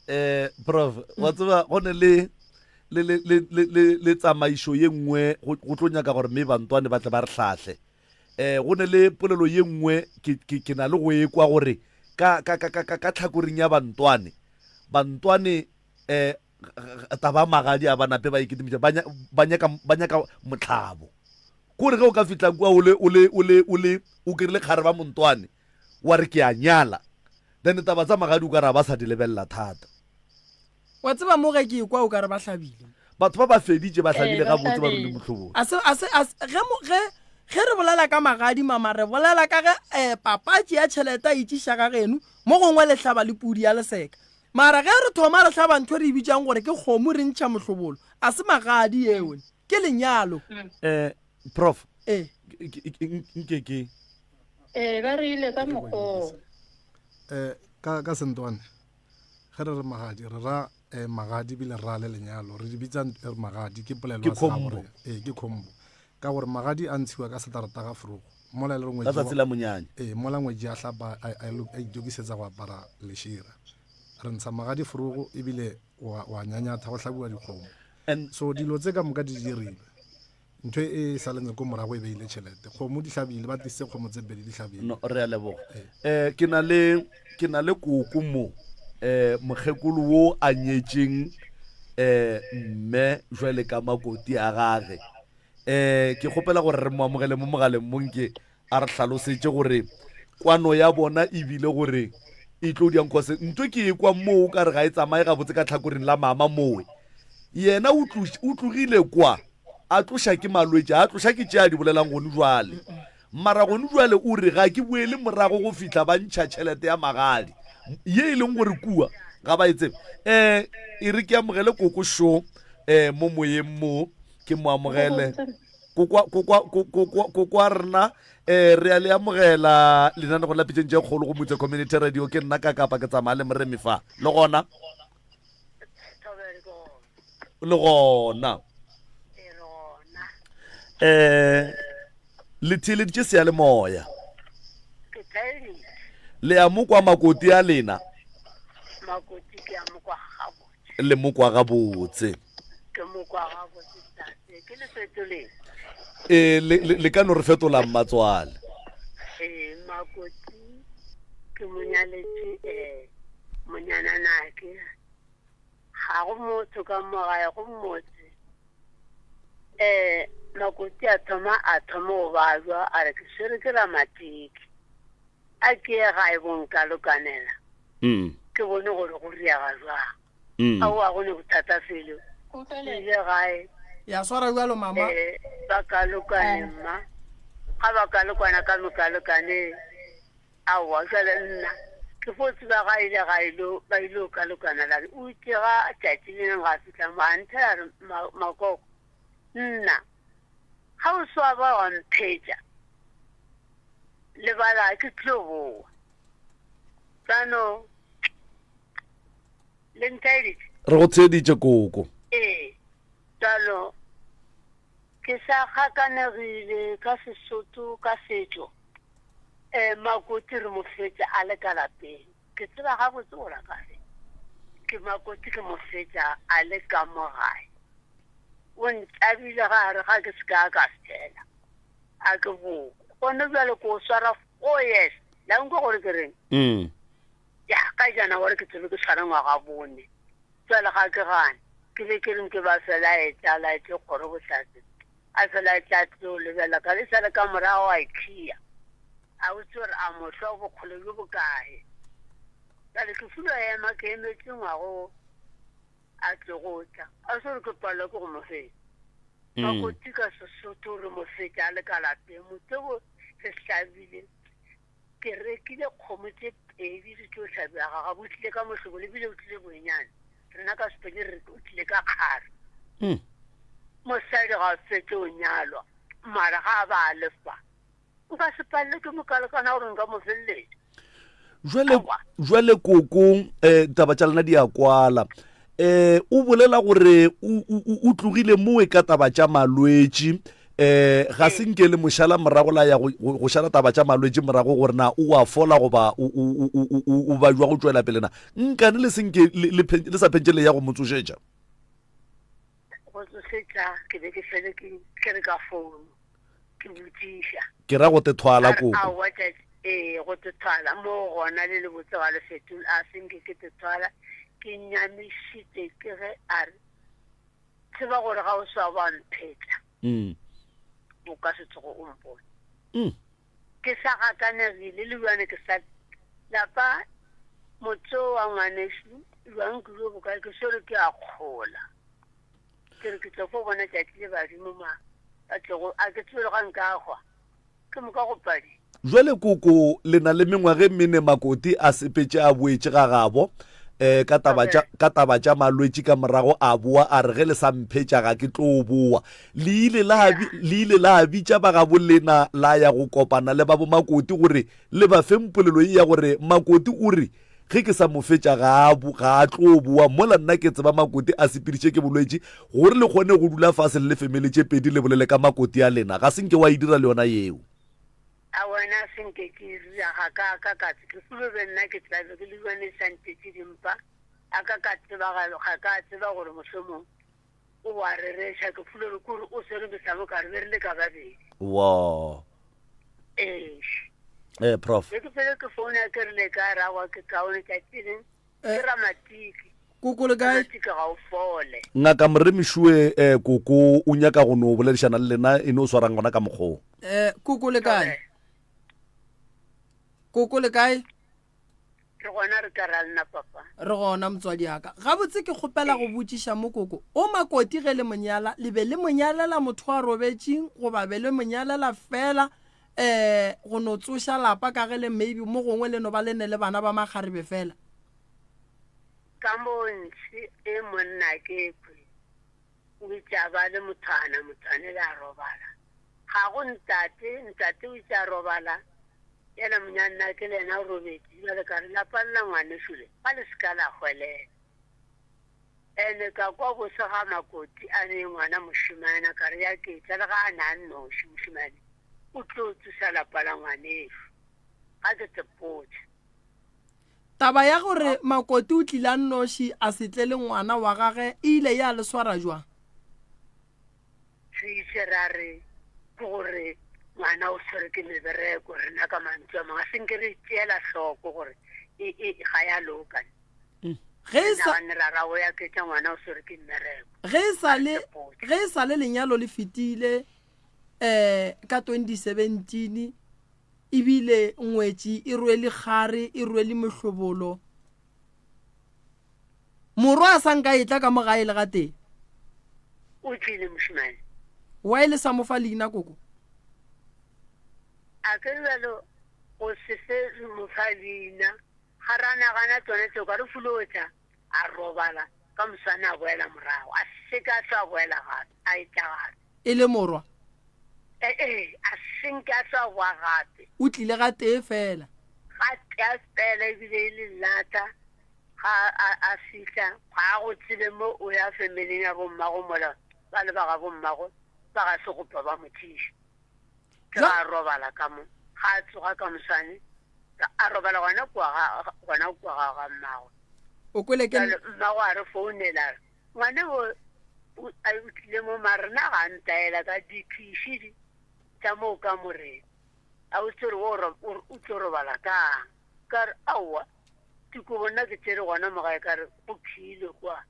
Eh, prof, wa tseba go ne le le le le le le le tsamaišo ye nngwe go go tlo nyaka gore mme bantwane ba tle ba re hlahle. Eh, go ne le polelo ye nngwe ke ke ke na le go e kwa gore ka ka ka ka ka tlhakoring ya bantwane, bantwane eh taba magadi a ba nape ba ikitimiša ba ba nyaka ba nyaka motlhabo. Kore ge o ka fihla kua o le o le o le o le o kirile kgare ba montwane wa re ke a nyala then taba tsa magadi o ka ra ba sa di lebelela thata. Wa tseba mo ge ke ekwa o ka re ba hlabile. Batho ba ba feditše ba hlabile gabotse ba rwele mohlobolo. A se, a se, a se, ge, ge, ge re bolela ka magadi mama re bolela ka ge eh, papa tšea tšhelete a itšiša ga geno mo gongwe le hlaba le pudi ya leseka. Mara ge re thoma re hlaba ntho re e bitšang gore ke kgomo re ntšha mohlobolo, a se magadi eo, ke lenyalo. Eh. Prof. Ee. Nke ke. Ee, ba re ile ka mokgoo. Eh, ka ka sentwane ge re re magadi re ra eh, magadi bile re ra le lenyalo re di bitsa eh, magadi ke polelo Ke ya segabo combo. re ee ke combo ka gore magadi a ntshiwa ka setarata ga forogo mola e le gore Ka ngwetši tsatsi la monyanya. ee mola ngwetši a hlapa a- a lo- a itokisetsa go apara lešira re ntsha magadi forogo ebile wa wa nyanyatha go hlabiwa dikgomo And so dilo tse ka moka di dirilwe ntho e sa leng ko morago e beile tšhelete kgomo di hlabile ba tlisitse kgomo tse pedi di hlabile no re a leboga um ke na le ke na le koko mo um mokgekolo wo a nyetšeng um mme jwale ka makoti a gage um ke kgopela gore re mo amogele mo mogaleng mo nke a re hlalosetše gore kwano ya bona e bile gore e tlo diang cause ntho ke e kwa moo o ka re ga e tsamaye gabotse ka tlhakoreng la mama mowe yena o tlogile kwa a tloša ke malwetši a tloša ke tše a di bolelang gone jwale mara gone jwale o re ga ke boele morago go fihla ba ntšha tšhelete ya magadi ye e leng gore kua ga ba e tsebe um e re ke amogele koko šo um mo moyeng mo ke mo amogele kokwa rena um re a le amogela lenanego la pitšeng tše kgolo go motse community radio ke nna ka kapa ke tsamaya le moremi fa le gona le gona um le theeleditše seyalemoya le a mo kwa makoti a lena makoti ke a mo kwa gabotse Le mo kwa gabotse. Ke mo kwa gabotse tate. Ke le fetoleng. Ee, le, le, le ka no re fetola mmatswale. Ee, makoti ke mo nyaletše eh monyananake. Ga go motho ka mo gae go motse. Eh, makoti a thoma a thoma go bajwa a re ke swere ke ramatiki. A ke ye gae bonkalokanela, Mm. ke bone gore go riaga jwang. Mm. Aowa go ne bothata felo. Ke ile gae. Ya swara bjalo mama. Eh, ba kalokane mma. Ga ba kalokana ka mokalokane. Aowa jwale nna ke fo tseba ga ile ga ilo ba ilo kalokana la re o itse ga tšatši le leng ga fihla mo a nthela re makoko nna ga o swaba wa mphetša Lebala ke tlo boa. Tsano le ntaeditše? Re go theeditše koko. Ee, tsano ke sa gakanegile ka Sesotho ka setšo. Eh, Makoti re mo fetša a le ka lapeng. Ke tseba gabotse gore a ka re ke Makoti ke mo fetša a le ka mo gae. O ntlabile ga a re ga ke se ka ka fela. A ke boe. Gone bjale ke o swara four years. La nkwe gore ke reng? Mm. Ya, ka January ke tsebe ke tshwara ngwaga bone. Jwale ga ke gane. Ke be ke reng ke ba fela a etla a laetše kgoro bohlatse. A fela a etla a tlo lebela ka le sale ka morago a ikhiya. A o tsebe gore a mohlwa bokgole bjo bokae. Jwale ke filo ema ke emetše ngwago a tlogo tla. A se gore ke palelwa ke go mo fetša. Makoti ka Sesotho re mo fetša a le ka lapeng. Motebo re hlabile, ke rekile kgomo tše pedi di tlo hlabiwa ga gabo. O tlile ka mohlobolo ebile o tlile bonyenyane. Rena ka Sepedi re re o tlile ka kgare. Mosadi ga a fetše o nyalwa mara ga a ba a le fa. Nka se palelwe ke mokalekana gore nka mo feleletša. Jwale, jwale koko, eh, taba tša lena di a kwala. Eh, o bolela gore o, o, o tlogile mowe ka taba tša malwetši. Eh, ga se nke le mošala morago la ya go, go, go šala taba tša malwetši morago gore na o a fola goba o, o, o, o, o, o bajwa go tšwela pele na. Nkane le se nke le, le, le sa phentše le ya go mo tsošetša? Go tsošetša ke be ke fele ke, ke re ka founu. Ke botšiša. Ke ra go te thwala koko. Aowa tšatši, ee, go te thwala. Moo gona le le botse wa le fetola, a se nke ke te thwala. Ke nyamišitše ke ge a re, Tseba gore ga o sa wa mphetla, o ka se tsoge o mpone. Ke sa gakanegile le bjane ke sa lapa motse wa ngwanešu bjang ke bjo bokae ke swere ke a kgola. Ke re ke tlo fo bona tšatši le badimo ma ba tlogo, a ke tsebe le ga nka hwa. Ke moka go padi. Jwale koko le na le mengwaga e mene Makoti a sepetše a boetše ga gabo. um ka taba tša ka taba tša malwetši ka morago a boa a re ge le sa mphetša ga ke tlo boa. Le ile la le ile la bitša ba gabo lena la ya go kopana le ba bo Makoti gore le ba feng polelo ye ya gore Makoti o re ge ke sa mo fetša ga a ga a tlo boa mola nna ke tseba Makoti a sepediše ke bolwetši gore le kgone go dula fase le le femele tše pedi le bolele ka Makoti a lena. Ga se nke wa e dira le yona yeo. A wena se nke ke e dira, ga ka ka ka tse. Ke fulo be nna ke tla be ke le jwane sa ntetše dimpa, a ka ka tseba ga, ga ka tseba gore mohlomong o wa rereša. Ke fulo re kore o swere mehlamo ka re be re le ka babedi. Wa. Ee. Eh, prof. Be ke fele ke founa ke re le ka rawa ke kaone tšatši leng. Eh. Ke ramatiki. Koko le kae? Ramatiki ga o fole. Ngaka Moremišue eh, koko o nyaka go no boledišana le lena e no swarang gona ka mokgoo. Eh, koko le kae? Koko le kae? Re gona re ka ra lena papa. Re gona motswadi aka. Gabotse ke kgopela go botšiša mo koko. O makoti ge le monyala, le be le monyalela motho a robetšing goba be le monyalela fela eh go no tsoša lapa ka ge le maybe mo gongwe le no ba le ne le bana ba makgarebe fela? Ka mo ntšhi e monna ke kwe o itše a ba le mothwana, mothwane le a robala. Ga go ntate, ntate o itše a robala, yena monyanna ke le yena o robetše. Bjale ka re lapa le la ngwanešu le, ga le se ka la hwelela. Ene ka kwa bose ga Makoti a ne ngwana mošemane, ka re ya ke tla le ga a ne a nnoši mošemane o tlo tsoša lapa la ngwanešu. Ga ke te potše. Taba ya gore Makoti o tlile a nnoši a se tle le ngwana wa gage e ile ya le swara jwang? Re itše ra re ke gore ngwana o swere ke mebereko, rena ka mantšu a mangwe a se nke re tšeela hloko gore e, e, ga ya loka. Ge e sa, Naganne ra ra o ya ketša ngwana o swere ke mmereko. ge e sa le, ge e sa le lenyalo le fetile eh ka 2017 ebile ngwetši e rwele kgare e rwele mohlobolo morwa a sa nka e tla ka mo gae le gatee O tlile mošemane. wa e le sa mo fa leina koko A ke bjalo go se fe mo fa leina Ga ra nagana tšona tšeo, ka re fulotša, a robala, ka moswane a boela morago, a se ke a hlwa a boela gape, a etla gape. E le morwa? Ee, a se nke a hlwa a boa gape. O tlile gatee feela. Gatee feela, ebile e le lata, ga a, a fihla, ga a go tsebe mo o ya femeleng ya bommago mola ba le ba ga bommago ba ga Segopa ba mo tliša. Ke ga a robala ka mo, ga a tsoga ka moswane, a robala gona kua ga, gona kua ga, ga mmagwe. O kwele ke. Bjale mmagwe a re founela a re, Ngwane o, o, a o tlile mo mara nna ga a ntaela ka diphiši di tša moo kamoreng. A o tsere o, o, o tlo robala kang? Ka re, Aowa, dikobo nna ke tšere gona mo gae ka re go phile kwa.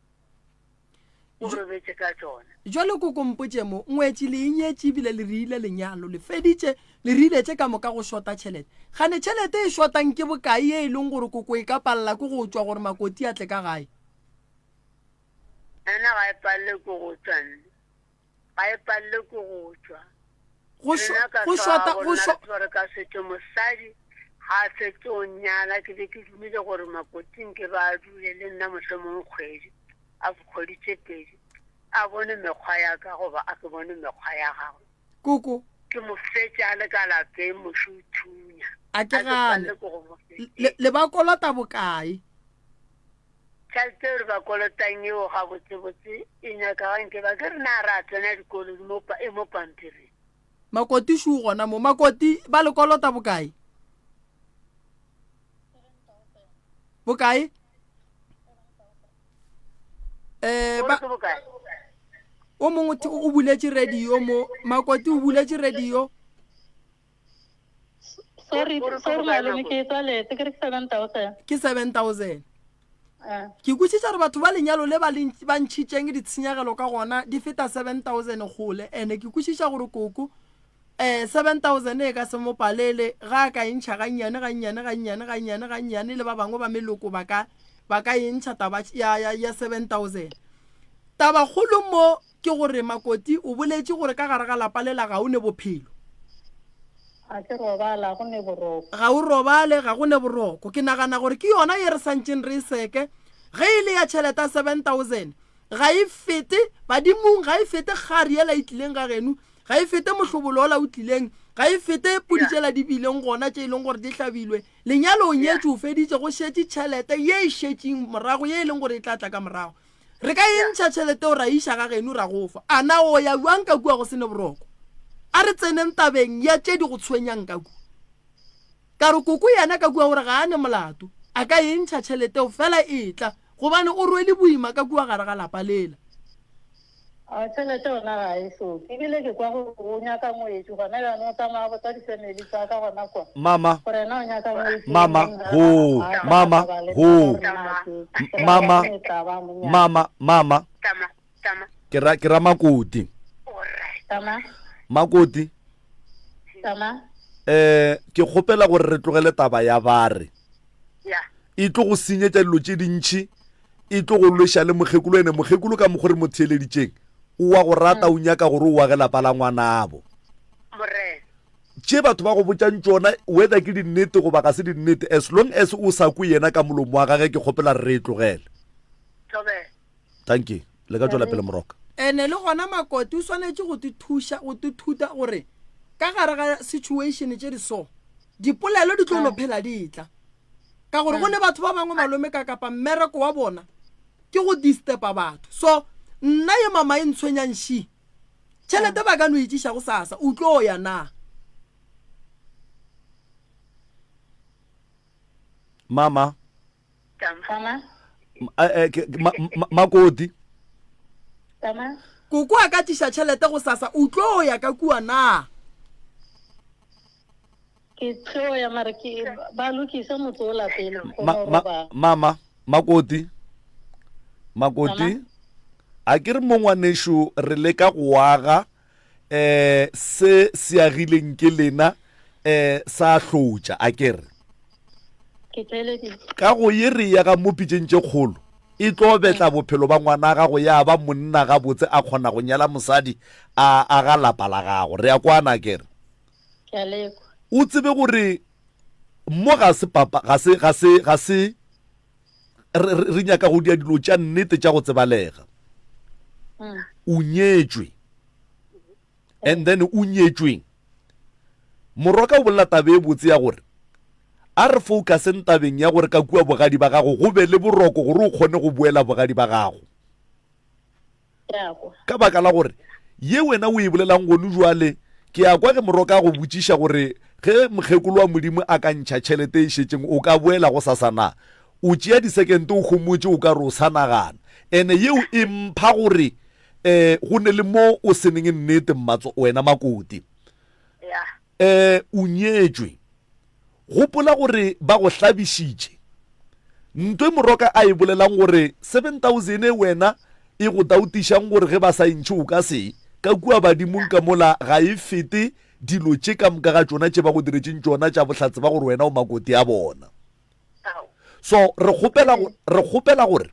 O robetše ka tšona. Jwale koko mpotše mo, ngwetši le e nyetše ebile le riile lenyalo, le feditše, le riile tše ka moka go šota tšhelete. Kgane tšhelete e šotang ke bokae ye e leng gore koko e ka palela ke go tšwa gore Makoti a tle ka gae? Nna ga e palele ke go tšwa nne. Ga e palele ke go tšwa. Go Rena ka go šota, go rena re tseba re ka se tšwe mosadi ga a fetše go nyala ke be ke dumile gore Makoti nke ba a dule le nna mohlomong kgwedi. a kgwedi tše pedi a bone mekgwa ya ka goba a ke bone mekgwa ya gagwe. Koko. Ke mo fetše a le ka lapeng moši o thunya. A ke gane. Le, le ba kolota bokae? Tšhelete e re ba kolotang eo gabotsebotse e nyaka ga nke ba ke re na ra tsena dikolo di mo, e mo pampiring. Makoti šo gona mo. Makoti ba le kolota bokae? Bokae? Eh, ba, o mongwe o buletše radio mo makoti o buletše radio sorry sorry malome ke tswaletse ke re ke 7000 ke 7000 eh. ke kwešiša gore batho ba lenyalo le ba ntšhitšeng ditshenyegelo ka gona di feta 7000 kgole ene ke kwešiša gore koko um 7000 e ka se mo palele ga a ka e ntšha gannyane gannyane gannyane gannyane gannyane le ba bangwe ba meloko ba ka ba ka e ntšha taba ya, ya, ya 7000 tabakgolo mo ke gore makoti o boletše gore ka gare ga lapa lela ga o ne bophelo ga ke robala go ne boroko ga o robale ga go ne boroko ke nagana gore ke yona ye re santšeng re e seke. Ge e le ya tšhelete ya 7000 ga e fete badimong, ga e fete kgare yela e tlileng ga geno, ga e fete mohlobolo ola o tlileng, ga e fete pudi tšela di bileng gona tše e leng gore di hlabilwe. Lenyalo o nyetšwe o feditše, go šetše tšhelete ye e šetšeng morago ye e leng gore e tla tla ka morago. Re ka e ntšha tšhelete eo ra e iša ga geno ra go fa. A na o ya bjang ka kua go se ne boroko? A re tseneng tabeng ya tše di go tshwenyang ka kua. Ka re koko yena ka kua o re ga a ne molato, a ka e ntšha tšhelete eo fela e tla, gobane o rwele boima ka kua gare ga lapa lela. A tšhelete yona ga e hloke, ebile ke kwa gore o nyaka ngwetši gona bjano, o tsamaya a botsa di-family tsa ka gona kwa Mama, gore yena o nyaka ngwetši mama, gomme ga hoo, a sa mama, taba le hoo, gore na ke ke ra mama, ke taba monyane. mama, mama, Tama, tama. ke ra, ke ra Makoti. Alright. Tama, Makoti. Tama. Eh, ke kgopela gore re tlogele taba ya bare. Ya. E tlo go senyetša dilo tše dintši, e tlo go lweša le mokgekolo ene mokgekolo ka mokgwa re mo theeleditšeng. O wa go rata o nyaka gore o age lapa la ngwanabo. Morena. Tše batho ba go botšang tšona whether ke dinnete goba ga se dinnete as long as o sa kwe yena ka molomo wa gage ke kgopela re re e tlogele. Thobela. Dankie. Le ka tšwela pele Moroka. Ene le gona Makoti o swanetše go te thuša go te thuta gore ka gare ga situation tše di so dipolelo di tlo no phela di tla ka gore go ne batho ba bangwe malome ka kapa mmereko wa bona ke go disturba batho so nna ye mama e ntshwenyang shi tšhelete ba ka no e tšiša go sasa o tlo ya na Mama. Tama. Eh, eh, Makoti. Tama. Koko a ka tliša tšhelete go sasa o tlo ya ka kua na? Ke tlo ya mare ke ba lokise motse o la pele. Ma, ma, mama, Makoti. Makoti. A ke re mo ngwanešu re leka go aga eh se se agileng ke lena eh sa hlotša a ke re. Ke theeleditše. Ka go ye re ya ga mo pitšeng tše kgolo, e tlo betla bophelo ba ngwana gago ya ba monna gabotse a kgona go nyala mosadi a aga lapa la gago. Re a kwana a ke re? Ke a lekwa. O tsebe gore mo ga se papa, ga se, ga se, ga se, re, re, re nyaka go dia dilo tša nnete tša go tsebalega. O nyetšwe. And then o nyetšweng? Moroka o bolela taba e botse ya gore a re focuseng tabeng ya gore ka kua bogadi ba gago go be le boroko gore o kgone go boela bogadi ba gago. Ka baka la gore ye wena o e bolelang gone jwale ke a kwa ge Moroka a go botšiša gore ge mokgekolo wa Modimo a ka ntšha tšhelete e šetšeng o ka boela go sasa na? O tšea disekente o homotše o ka re o sa nagana. Ene yeo e mpha gore um go ne le mo o se neng nnete mmatso wena makoti. Um o nyetšwe. Gopola gore ba go hlabišitše. Nto e Moroka a e bolelang gore 7000 e wena e go dautišang gore ge ba sa e ntšhe o ka se, ka kua badimong ka mola ga e fete dilo tše ka moka ga tšona tše ba go diretšeng tšona tša bohlatse ba gore wena o makoti a bona. So re kgopela re kgopela gore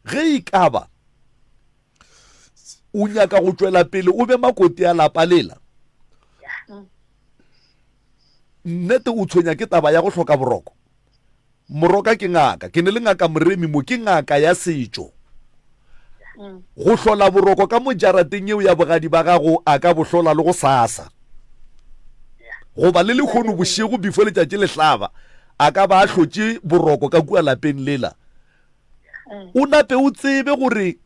ge e ka ba o nyaka go tšwela pele o be makoti a lapa lela, nnete o tshwenya ke taba ya go hloka boroko. Moroka ke ngaka, ke ne le ngaka Moremi mo, ke ngaka ya setšo. Go hlola boroko ka mo jarateng yeo ya bogadi ba gago a ka bo hlola le go sasa. Goba le lehono bošego before letšatši le hlaba a ka ba a hlotše boroko ka kua lapeng lela. O nape o tsebe gore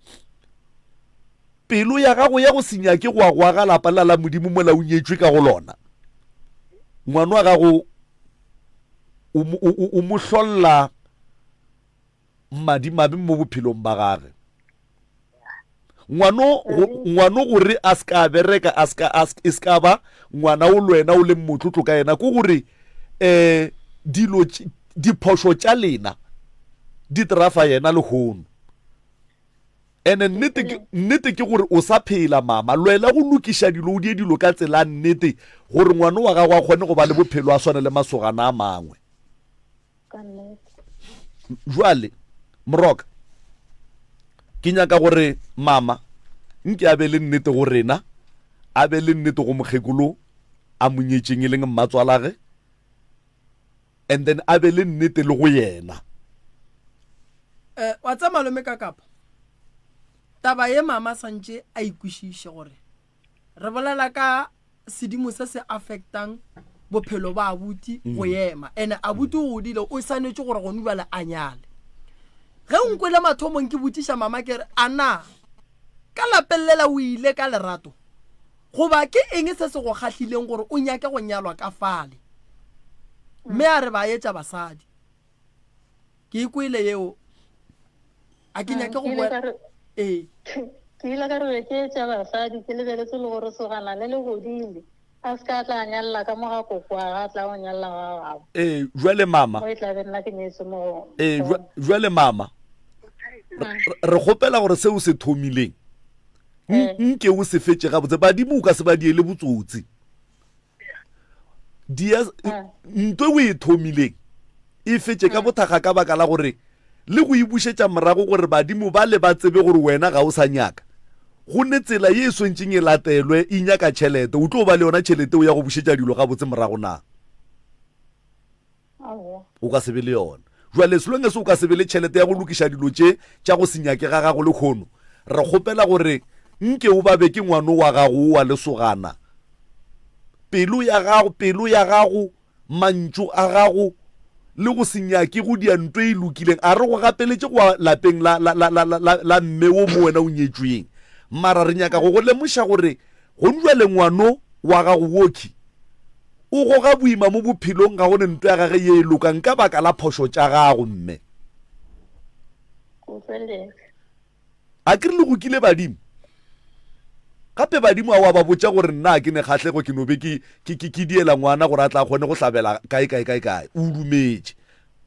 pelo ya gago ya go se nyake go a go aga lapa lela la Modimo mola o nyetšwe ka go lona. Ngwana wa gago o, o, o mo hlolla madimabe mo bophelong ba gage. Ngwano, ngwano gore a se ka bereka, a se ka, a e se ka ba ngwana o le wena o leng motlotlo ka yena, ke gore um dilo diphošo tša lena di trafa yena lehono. Ene nnete ke, nnete ke gore o sa phela mama, lwela go lokiša dilo, o die dilo ka tsela nnete gore ngwano wa gago a kgone go ba le bophelo a swane le masogana a mangwe. Ka nnete. Jwale, Moroka, ke nyaka gore mama nke a be le nnete go rena, a be le nnete go mokgekolo a mo nyetšeng e leng mmatswalage, and then a be le nnete le go yena. Eh, wa tsa malome ka kapa taba ye mama santše a ikwešiše gore re bolela ka sedimo se se affectang bophelo ba abuti go ema ene abuti o godile o swanetše gore gone jale a nyale ge o nkwele mathomong ke botšiša mama ke re a na ka lapeng lela o ile ka lerato goba ke eng se se go kgahlileng gore o nyake go nyalwa ka fale mme a re ba etša basadi ke e kwele yeo a ke nyake go boela ee ke ile ka re ke etša basadi ke lebeletse le gore sogana le le godile a se ka tla nyalela ka mo ga koko a ga tla go nyalela ga gabo ee jwale mama o e tla be nna ke nyetse mo go ee jwale mama re kgopela gore seo se thomileng nke o se fetše gabotse badimo o ka se ba diele botsotsi dia ntwe o e thomileng e fetše ka bothakga ka baka la gore le go e bušetša morago gore badimo ba le ba tsebe gore wena ga o sa nyaka go ne tsela ye e swantšeng e latelwe e nyaka tšhelete o tlo ba le yona tšhelete o ya go bušetša dilo gabotse morago na O ka se be le yona. Jwale selong se o ka se be le tšhelete ya go lokiša dilo tše tša go se nyake ga gago lekgono, re kgopela gore nke o babe ke ngwano wa gago wa lesogana. Pelo ya gago, pelo ya gago, mantšu a gago, le go se nyake go dia nto e lokileng. A re go gapeletše go lapeng la, la, la, la, la, la mme wo mo wena o nyetšweng. Mara re nyaka go go lemoša gore gonjwale ngwano wa gago wokhwi O goga boima mo bophelong, ga go ne nto ya gage ye e lokang ka baka la phošo tša gago, mme. A ke re le gokile badimo? Gape badimo a wa ba botša gore nna a ke ne kgahlego ke no be ke, ke, ke, ke diela ngwana gore a tla kgone go hlabela kae kae kae kae. O dumetše.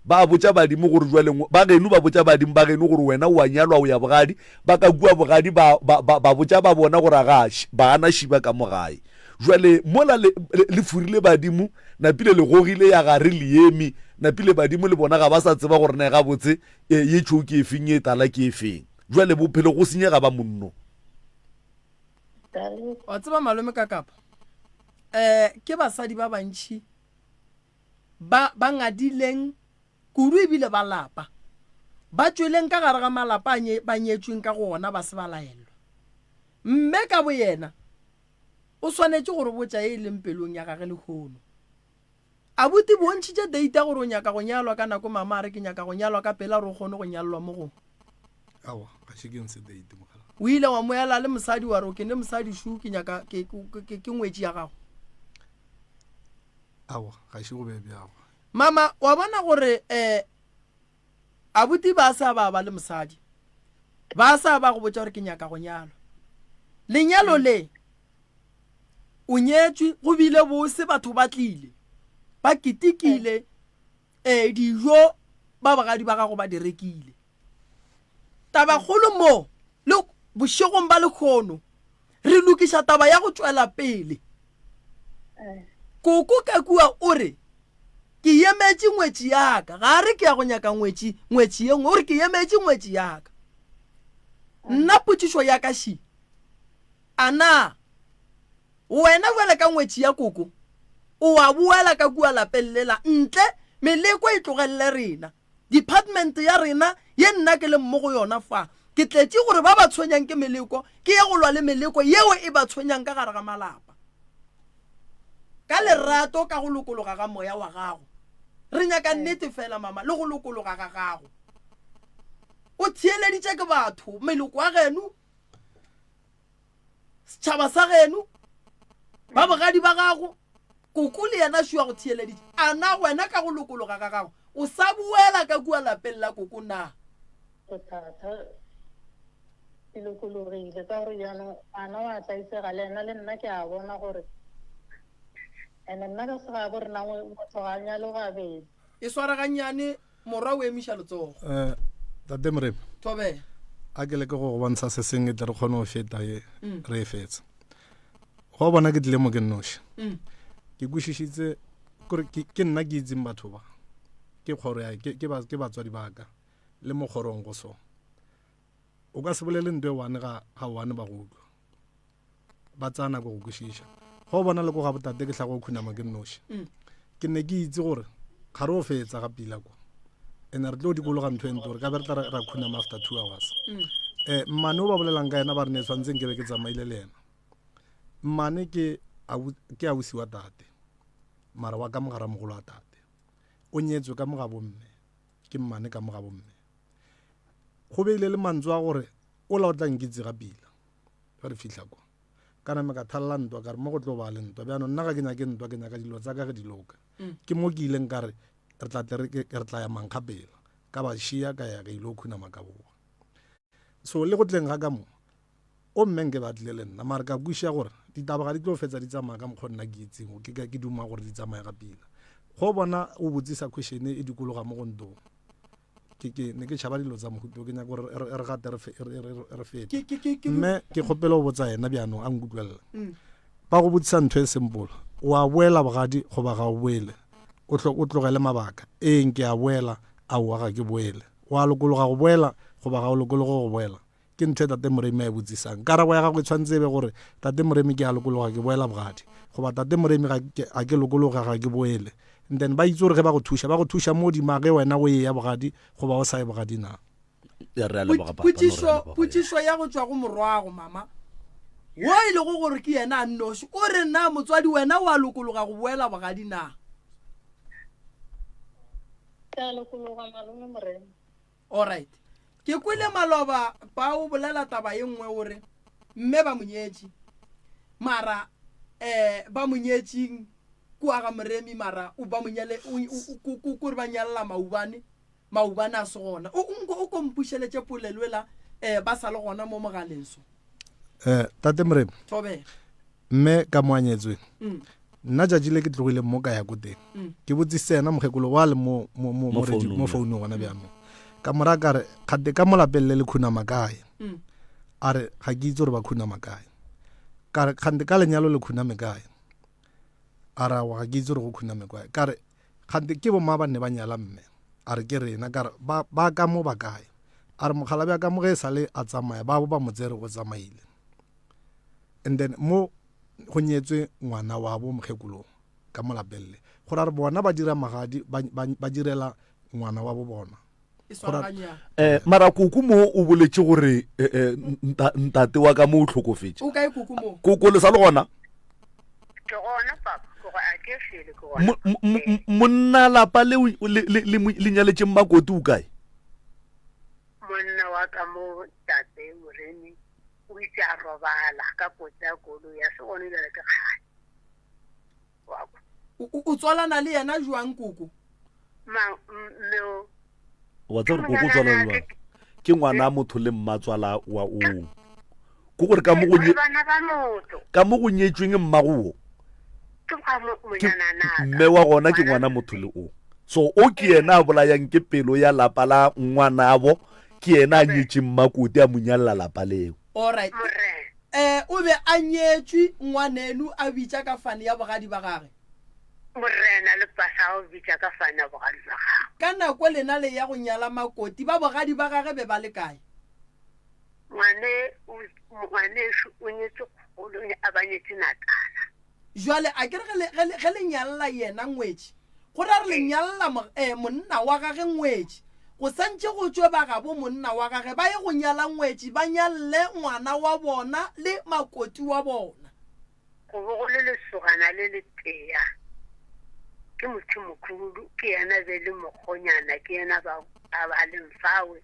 Ba botša badimo gore jwale, ba geno ba botša badimo ba geno gore wena o a nyalwa o ya bogadi, ba ka kua bogadi ba, ba, ba, ba botša ba bona gore ga ba na šiba ka mo gae. Jwale mola le, le, le furile badimo, napile le gogile ya gare le eme, napile badimo le bona ga ba sa tseba gore na gabotse e, ye tšhweu ke efeng, ye tala ke efeng. Jwale bophelo go senyega ba monno. Wa tseba malome ka kapa um ke basadi ba bantši ba ba ngadileng kudu ebile ba lapa, ba tšweleng ka gare ga malapa a nye, ba nyetšweng ka go ona ba se ba laelwa. Mme ka boyena o swanetše go re botša ye e leng pelong ya gage lehono. Abuti, bontšhitše date ya gore o nyaka go nyalwa ka nako mama a re ke nyaka go nyalwa ka pela gore o kgone go nyalelwa mo gongwe. Aowa, ga še ke ntshe date mogala. O ile wa mo ela le mosadi wa re o ke ne mosadi šu ke nyaka ke, ke, ke, ke ngwetši ya gago. Aowa, ga še go be bjalo. Mama, wa bona gore eh abuti ba sa ba ba le mosadi. Ba sa ba go botša gore ke nyaka go nyalwa. Lenyalo le o nyetšwe go bile bose batho ba tlile. Ba ketekile eh dijo ba bogadi ba gago ba di rekile. Tabakgolo mo le bošegong ba lekgono re lokiša taba ya go tšwela pele. Koko ka kua o re, Ke emetše ngwetši ya ka. Ga a re ke ya go nyaka ngwetši, ngwetši ye nngwe. O re ke emetše ngwetši ya ka. Nna potšišo ya ka še, a na wena bjale ka ngwetši ya koko o a boela ka kua lapeng lela ntle meleko e tlogelele rena? Department ya rena ye nna ke leng mo go yona fa, ke tletše gore ba ba tshwenyang ke meleko, ke ye go lwa le meleko yeo e ba tshwenyang ka gare ga malapa. Ka lerato, ka go lokologa ga moya wa gago. Re nyaka nnete fela, mama, le go lokologa ga gago. O theeleditše ke batho, meloko wa geno, setšhaba sa geno, ba bogadi ba gago, koko le yena šua go theeleditše. A na wena ka go lokologa ga gago o sa boela ka kua lapeng la koko na? Go thata. Ke lokologile ka gore jaanong ngwana wa tlaisega le ena le nna ke a bona gore ene nna ka segabo rena motho ga a nyale gabedi. E swara gannyane Morwa o emiša letsogo. Eh, Tate Moremi. Thobela. A ke leke go go bontsha se sengwe tle re kgone go feta ye mm. re e fetsa. Go bona ke tlile mo ke nnoši. Mm. Ke kwešišitse kore ke nna ke itseng batho ba. Ke kgoro ya ke ke batswadi ba ka le mo kgorong go so. O ka se bolele ntwe one ga ga one ba go utlwa. ba tsaya nako go kwešiša go bona le ko ga botate ke hlago khunama ke nnoši mm. ke ne ke itse gore ga re o fetsa ga pila kwa Ene re tlo dikologa ntho e nto re ka be re tla ra khunama after 2 hours. Mm. Eh mmane o ba bolelang ka yena ba re ne tshwantseng ke be ke tsamaile le yena. Mmane ke ke ausi wa tate. Mara wa ka mogara mogolo wa tate. O nyetswe ka moga bomme. Ke mmane ka moga bomme. Go beile le mantswe a gore o la o tla nkitse ga pila. Ge re fihla kwa. Ka name ka thalla ntwa ka re mo go tlo ba le ntwa. Bjano nna ga ke nyake ntwa ke nyaka dilo tsa ka ge di loka. Mm. Ke mo ke ileng ka re re tla tle re tla ya mankga pela ka ba šia ka ya ka ile go khunama ka boa so le go tleng ga ka mo o mme nke ba tlile le nna mare ka kwiša gore ditaba ga di tlo fetsa di tsamaya ka mokgwa nna ke itseng ke ke duma gore di tsamaya ga pila go bona o botsisa question e dikologa mo go ntong ke ke ne ke tšhaba dilo tsa mohuto ke nyaka gore re gate re fete mme ke kgopele go botsa yena bjanong a nkutlwelela mm. ba go botsisa ntho e simple o a boela bogadi goba ga o boele o tlogele mabaka ee nke a boela aowa ga ke boele o a lokologa go boela goba ga o lokologe go boela Ke ntho e Tate Moremi a e botsisang. Karabo ya gago e tshwanetse e be gore, Tate Moremi ke a lokologa ke boela bogadi. Goba Tate Moremi ga ke, ga ke lokologe ga ke boele. And then ba itse gore ge ba go thuša, ba go thuša mo godima ge wena o eya bogadi goba o sa ye bogadi na. Ya, re a leboga, Papa. No, re a Potšišo, leboga, ya. potšišo ya go tšwa go morwago, mama, wo e lego gore ke yena a nnoši, o re, Na motswadi wena o a lokologa go boela bogadi na? Ke a lokologa, malome Moremi. Alright. Ke kwele maloba pa o bolela taba ye nngwe o re mme ba mo nyetše mara eh ba mo nyetšeng kua ga Moremi mara o ba mo nyale ko re ba nyalela maubane maubane a se gona o nko o ko mpušeletše polelo ela eh ba sa le gona mo mogaleng so. Eh tate Moremi. Thobela. Mme ka mo a nyetsweng mm. nna tšatši le ke tlogileng mo ka ya ko teng mm. ke botsisitse yena mokgekolo wa le mo, mo, mo, mo, mo founung gona bjanong ka mora ka re kgate ka mo lapeng le le khunama kae mm. a re ga ke itse gore ba khunama kae ka re kgante ka lenyalo le khuname kae a re awa ga ke itse gore go khuname kae ka re kgante ke bomma ba ne ba nyala mme a re ke rena ka re ba, ba ka mo ba kae a re mokgalabje a ka mo ge e sale a tsamaya ba bo ba mo tsere o tsamaile and then mo go nyetswe ngwana wa bo mokgekolong ka mo lapeng le go ra re bona ba dira magadi ba, ba, ba direla ngwana wa bo bona eh mara koko mo o boletše gore eh, eh, ntate wa ka mo o tlhokofetše o kae koko mo koko le sa le gona ke gona papa ke go a ke fele ke gona monna lapa le le nyaletšeng makoti o kae Monna wa ka mo tate Moremi o itse a robala ka kotsi ya koloi a se gone bjale ke kgale. Wa kwa. O tswalana le yena jwang koko? Ma mme o. Wa tseba gore koko o tswalana le jwang? Ke ngwana motho le mmatswala wa o. Ke gore ka mo go nye bana ba motho. Ka mo go nyetšweng mmago wo. Ke gwa monyanana. Mme wa gona ke ngwana motho le o. So o ke yena a bolayang ke pelo ya lapa la ngwanabo, ke yena a nyetšeng mmakoti a mo nyalela lapa leo. Alright. Eh, o be a nyetšwe ngwanenu a bitša ka fane ya bogadi ba gage. Morena le pasa o bitša ka fane ya bogadi ba gagwe. Ka nako lena le ya go nyala makoti, ba bogadi ba gage be ba le kae? Ngwane, ngwanešu o nyetše kgolo, a ba nyetše Natala. Jwale a ke re ge le, ge le, ge le nyalla yena ngwetši, go ra re le nyalla mo, eh, monna wa gage ngwetši. Go santše go tšwe ba gabo monna wa gage ba ye go nyala ngwetši, ba nyalle ngwana wa bona le makoti wa bona. Go be go le lesogana le letea, ke motho-mokhulu, ke yena be le mokgonyana, ke yena ba, ba, ba leng fawe.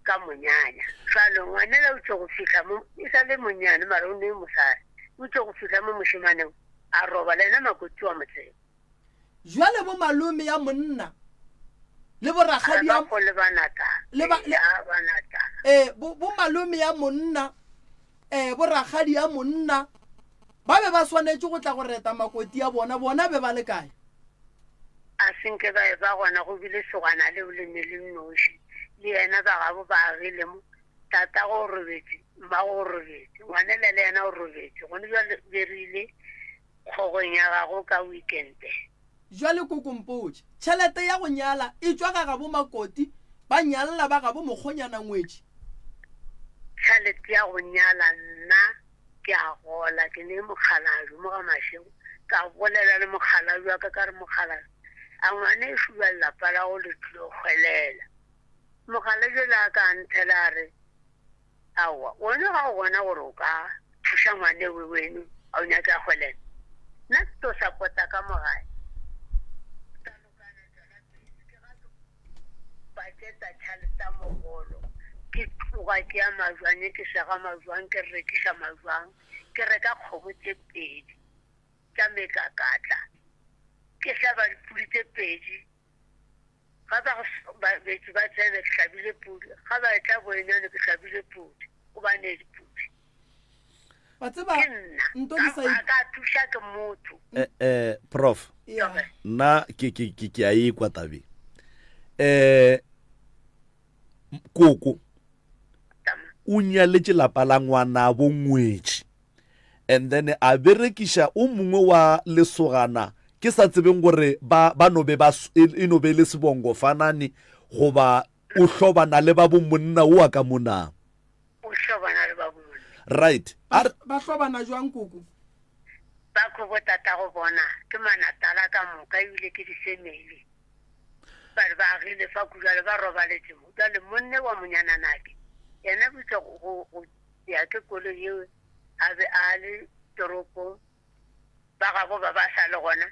ka monyanya. Jwale ngwanela o tšo go fihla mo, e sa le monnyane mara o ne mosadi, o tšo go fihla mo mošemaneng a robala, yena makoti wa mo tseba. Jwale bo malome ya monna le bo rakgadi ya, Ba le ba Natala. le ba, le, Ya ba Natala. eh, bo, bo malome ya monna, eh, bo rakgadi ya monna ba be ba swanetše go tla go reta makoti ya bona, bona be ba le kae? A se nke ba eba gona, go bile sogana leo le ne le nnoši, le yena ba gabo ba agile mo, tatago o robetše, mmago o robetše, ngwanela le yena o robetše, gone bjale be re ile kgogong ya gago ka weekende. Jwale koko mpotše, tšhelete ya go nyala e tšwa ga gabo makoti ba nyalla ba gabo mokgonyana ngwetši? Tšhalete ya go nyala nna Ke a gola, ke ne mokgalabje mo ga Mashego. Ka bolela le mokgalabje wa ka, ka re, Mokgalabje, A ngwanešu bjale lapa la go le tlilo hwelela. Mokgalabje le a ka a nthela a re, Aowa, wena ga o gona gore o ka thuša ngwanewe weno a o nyake a hwelela. Nna ke tlo sapota ka mo gae. Ka lokana tšwela pele. Ke ga ke paketa tšhaleta mogolo, ke tloga ke ya majwang, ke sega majwang, ke rekiša majwang, ke reka kgomo tše pedi tša mekakatla, ke hlaba dipudi tše pedi. Ga ba betši ba tsena ke hlabile pudi, ga ba etla boenyane ke hlabile pudi, o ba nee dipudi. Wa tseba, Ke nna, nto di sa ka ka thuša ke motho. Eh, eh, prof Yeah. nna ke ke ke ke a ekwa tabe eh koko Tama. o nyaletše lapa la ngwanabo ngwetši and then a berekiša o mongwe wa lesogana ke sa tsebeng gore ba ba no be ba e, e no be le sebongo fanane goba o hlobana le ba bo monna o a ka mona. O hlobana le ba bo monna. Right. Ba, ba hlobana jwang koko? Ba ko bo tatago bona ke manatala ka moka ebile ke difemeli. Ba re ba agile fa kujale ba robaletše mo. Jwale monne wa monyananake yena bitsa go go ya ke koloi yeo a be a le toropong ba gabo ba ba sa le gona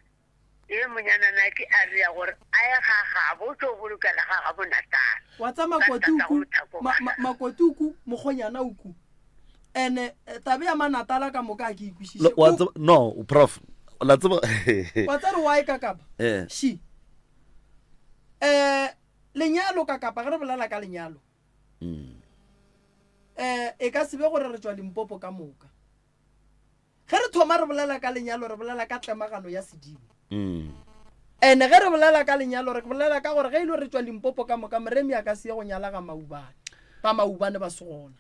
ye monyananake a ria gore a ye ga gabo o tlo bolokela ga gabo Natal wa tsa makoti uku makoti uku mokgonyana uku ene eh, tabe ya manatala ka moka a ke ikwešiše no prof la tseba wa tsa re why ka kapa eh. she eh lenyalo ka kapa ge re bolela ka lenyalo mm. eh e ka se be gore re tšwa Limpopo ka moka ge re thoma re bolela ka lenyalo re bolela ka tlemagano ya sedimo mm. ene ge re bolela ka lenyalo re bolela ka gore ge e le re tšwa Limpopo ka moka moremi a ka se ye go nyala ga maubane ba maubane ba se gona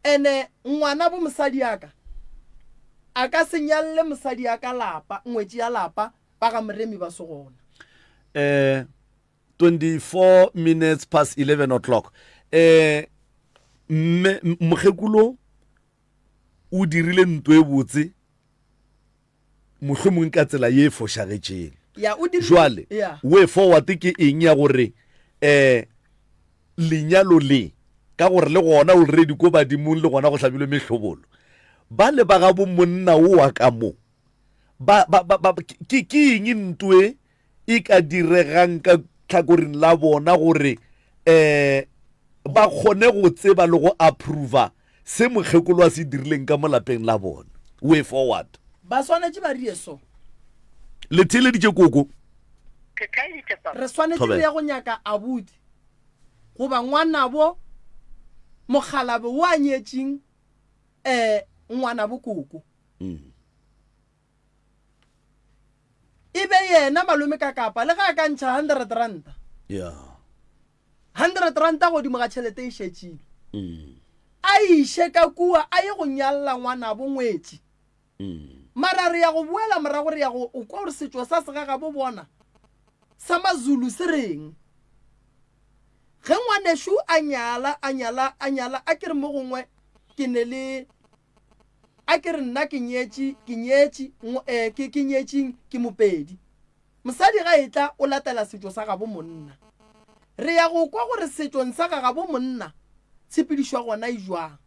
ene ngwana bo mosadi aka a ka se nyalle mosadi ya ka lapa ngwetši ya lapa ba ga moremi ba se gona eh 24 minutes past 11 o'clock eh mme mokgekolo o dirile nto e botse mohlomong ka tsela ye e fošagetšeng ya o dirile jwale ya way forward ke eng ya gore eh lenyalo le ka gore le gona already ko badimong le gona go hlabilwe mehlobolo ba le ba ga bo monna o wa ka mo ba ba ba ke ke eng ntwe e ka diregang ka tlhakoring la bona gore um ba kgone go tseba le go approva se mokgekolo a se dirileng ka mo lapeng la bona. Way forward. Ba swanetše ba rie so. Le theeleditše koko? Ke theeleditše papa. Re swanetše re ye go nyaka abuti goba ngwanabo mokgalabe wo a nyetšeng um ngwanabo koko. Mm. E be yena malome ka kapa le ge a ka ntšha hundred ranta. Yeah. Hundred ranta godimo ga tšhelete e šetšile. Mm. A iše ka kua a ye go nyalla ngwanabo ngwetši. Mm. Mara re ya go boela morago re ya go o kwa gore setšo sa segagabo bona sa Mazulu se reng. Ge ngwanešu a nyala a nyala a nyala a ke re mo gongwe ke ne le A ke re nna ke nyetše, ke nyetše, eh, ke, ke nyetšing, ke Mopedi. Mosadi ga etla o latela setšo sa gabo monna. Re ya go kwa gore setšong sa ga gabo monna tshepedišo ya gona e jwang.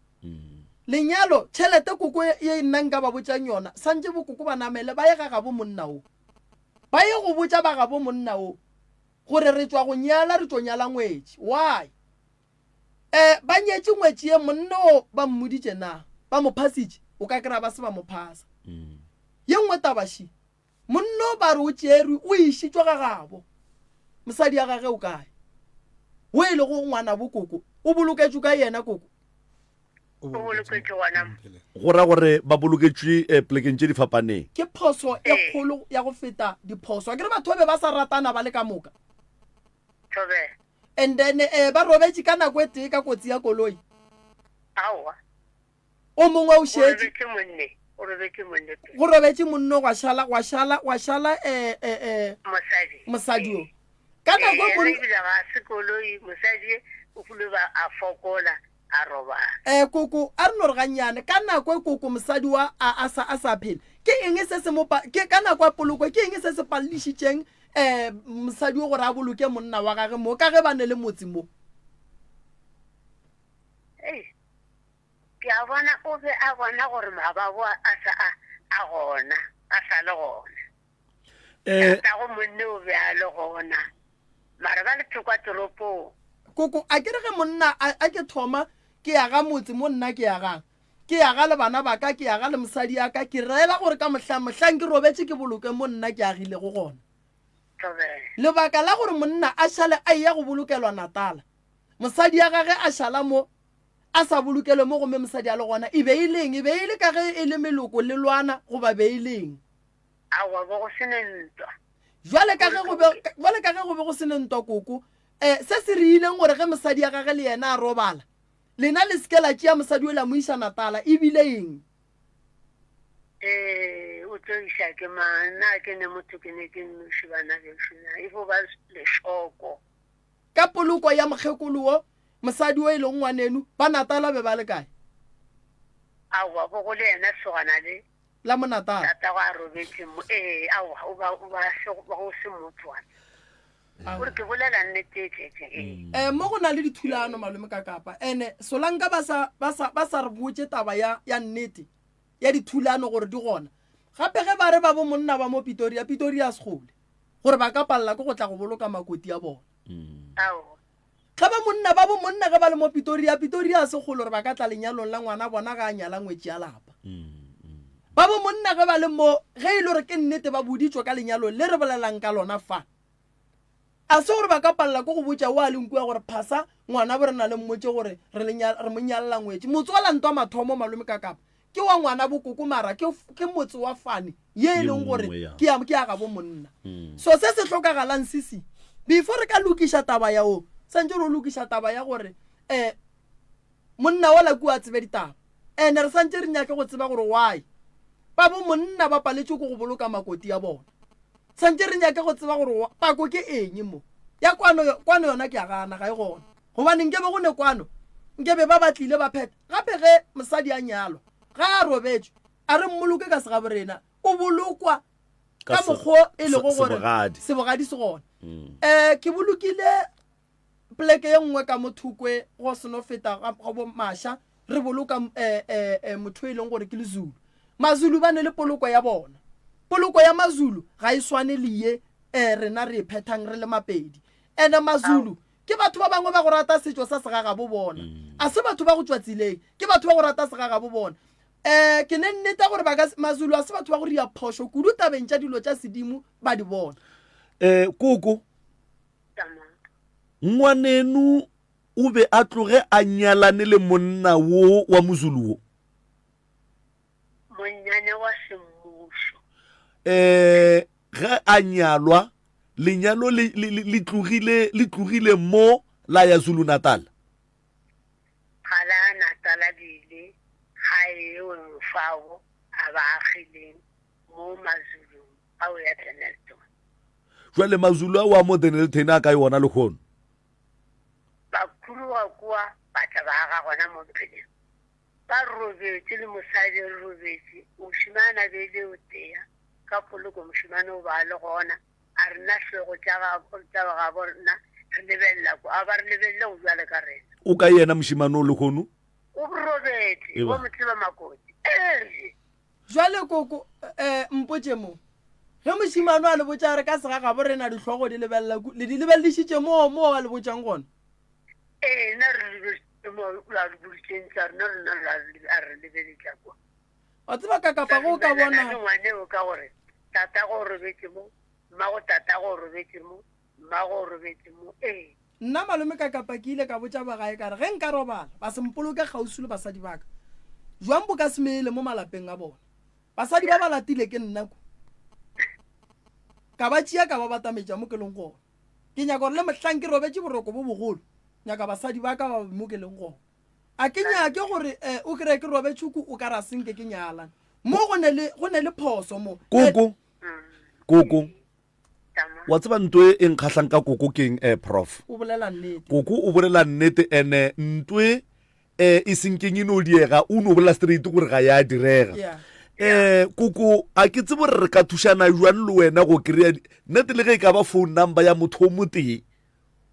Lenyalo, tšhelete koko ye nna nka ba botšang yona, santše bokoko ba namele ba ye ga gabo monna wo. Ba ye go botša ba gabo monna wo gore re tšwa go nyala, re tšo nyala ngwetši. Why? E, ba nyetše ngwetši ye, monna o ba mmoditše na? Ba mo phasitše? O ka kry-a ba se ba mo phasa. Ye nngwe taba še, monna o ba re o tšerwe, o išitšwe ga gabo. Mosadi ya gage o kae? O e lego ngwanabo koko, o boloketšwe kae yena koko? O boloketšwe gona mo. Go ra gore ba boloketšwe eh, polekeng tše di fapaneng. Ke phoso e kgolo ya go feta diphoso. Akere batho ba be ba sa ratana ba le ka moka? Thobela. And then eh, ba robetše ka nako e tee ka kotsi ya koloi. Aowa. O mongwe o šetše. Go robetše monne, go robetše monne pele. Go robetše monne gwa šala, gwa šala, gwa šala eh, eh, eh, Mosadi. Mosadi o. Ka nako e monne. Ebile ga se koloi, mosadi o kile ba a fokola, a robala. Eh, koko, a re no re gannyane, ka nako e koko mosadi wa a, a sa, a sa phela, ke eng se se mo pa, ke, ka nako ya poloko, ke eng se se pallišitšeng? um mosadi o gore a boloke monna wa gage mo ka ge ba ne le motse mo? Ei, ke a bona o be a bona gore mababo a sa a a gona, a sa le gona. Eh, Tatago monne o be a le gona, mara ba le thokwa toropong. Koko, a ke re ge monna a, a ke thoma ke aga motse mo nna ke agang, ke aga le bana ba ka, ke aga le mosadi ya ka, ke rela gore ka mohlang, mohlang ke robetše ke boloke mo nna ke agilego gona. Thobela. Lebaka la gore monna a šale a eya go bolokelwa Natala, mosadi ya gage a šala mo, a sa bolokelwe mo gomme mosadi a le gona, e be e le eng? E be e le ka ge e le meloko le lwana goba be e le eng? Aowa, bo go se ne ntwa. Bjale ka ge go be, bjale ka ge go be go se ne ntwa, koko, eh, se se reileng gore ge mosadi ya gage le yena a robala, lena le se ke la tšea mosadi yola mo iša Natala, e bile eng? Ee, o tlo iša ke mang? Nna ke ne motho ke ne ke nnoši bana bešo na, e fo ba lešoko. Ka poloko ya mokgekolo wo, mosadi wo e lego ngwaneno, ba Natala be ba le kae? Aowa, bo go le yena sogana le. La mo Natala. Tatago a robetše mo, ee, aowa, o ba, o ba se, go se motho wa. O re ke bolela nnete e tletše, ee. Eh, mo go na le dithulano malome ka kapa. Ene solanka ba sa, ba sa, ba sa re botše taba ya, ya nnete ya dithulano gore di gona. Gape ge ba re ba bo monna ba mo Pitoria, Pitoria a se kgole gore ba ka palela ke go tla go boloka makoti a bona. Aowa. Ge ba monna ba bo monna ge ba le mo Pitoria, Pitoria a se kgole gore ba ka tla lenyalong la ngwana bona ga a nyala ngwetši ya lapa. Ba bo monna ge ba le mo, ge e le gore ke nnete ba boditšwe ka lenyalo le re bolelang ka lona fa, a se gore ba ka palela ke go botša o a leng kua gore phasa ngwana bo rena le mmotše gore re le re mo nyalela ngwetši. Motse wa Lantwa mathomo malome ka kapa ke wa ngwana bo koko mara ke ke motse wa fane ye e leng gore ke ya ke ya gabo monna. So se se hlokagalang sisi before re ka lokiša taba ya o santše re o lokiša taba ya gore eh Monna wola kua a tsebe ditaba. Ene re santše re nyake go tseba gore why ba bo monna ba paletšwe ke go boloka makoti a bona. Santše re nyake go tseba gore pako ke eng mo. Ya kwano, kwano yona ke a gana ga e gona. Gobane nke be go ne kwano, nke be ba ba tlile ba phetha. Gape ge mosadi a nyalwa, ga a robetšwe, a re mmoloke ka segaborena, o bolokwa ka mokgo e lego gore sebogadi se gona. Um ke bolokile Poleke ye nngwe ka mo thokwe go seno feta ga ga bo Masha re boloka eh, eh, eh, motho e leng gore ke Lezulu. Mazulu ba ne le poloko ya bona. Poloko ya Mazulu ga e swane le ye eh, rena re e phethang re le Mapedi. Ene Mazulu ke batho ba bangwe ba go rata setšo sa segagabo bona. A se batho ba go tšwa tseleng, ke batho ba go rata segagabo bona. Eh, ke ne nneta gore ba ka Mazulu a se batho ba go ria phošo kudu tabeng tša dilo tša sedimo ba di bona. Eh, koko, Ngwaneno o be a tloge a nyalane le monna wo wa Mozulu wo? Monnyane wa semmušo. Eh, ge a nyalwa, lenyalo le, le, le, le tlogile, le tlogile mo la ya Zulu Natal? Ga la Natala le ile gae yeo mofao a ba agileng mo Mazulung. ao ya Dennilton. Jwale Mazulu ao a mo Dennilton a kae ona lehono? Ba khuruga kua ba tla ba aga gona mo Mpheleng. Ba robetše le mosadi re robetše, mošemane a be le o tea ka poloko, mošemane o ba le gona, a re nna hlogo tša tša gabo rena re lebelela kwa, a ba re lebelele go bjale ka rena. O kae yena mošemane o lehono? O robetše, bo mo tseba Makoti. Ee. Jwale koko, eh, mpotše mo. Ge mošemane a le botša a re ka segagabo rena dihlogo di lebelela ku, le di lebeledišitše moo, moo a le botšang gona? Ee, nna re lebeledišitše moo a re boditšeng tša rena, rena a re lebeletša kwa. Wa tseba ka kapa ge o ka bona. Le ngwaneo ka gore tatago o robetše mo, mmago tatago o robetše mo, mmago o robetše mo, ee. Nna malome ka kapa ke ile ka botša ba gae ka re ge nka robala ba se mpoloke kgauswi le basadi ba ka. Jwang bo ka se mele mo malapeng a bona. Basadi ba ba latile ke nna ku. Ka ba tšea ka ba batametša mo ke leng gona. Ke nyaka gore le mohlang ke robetše boroko bo bogolo, nyaka basadi ba ka ba be mo ke leng gona. A ke nyake gore eh, o kry-e ke robetše ku o ka ra senke ke nyalane. Mo go ne le, go ne le phoso mo. Koko, koko, Wa tseba nto e e nkgahlang ka koko keng eh prof? O bolela nnete. Koko o bolela nnete ene nto e eh e senkeng e no diega o no bolela straight gore ga ya direga. Yeah. Eh, koko, a ke tsebe gore re ka thušana jwang le wena go kry-a nnete le ge e ka ba phone number ya motho o motee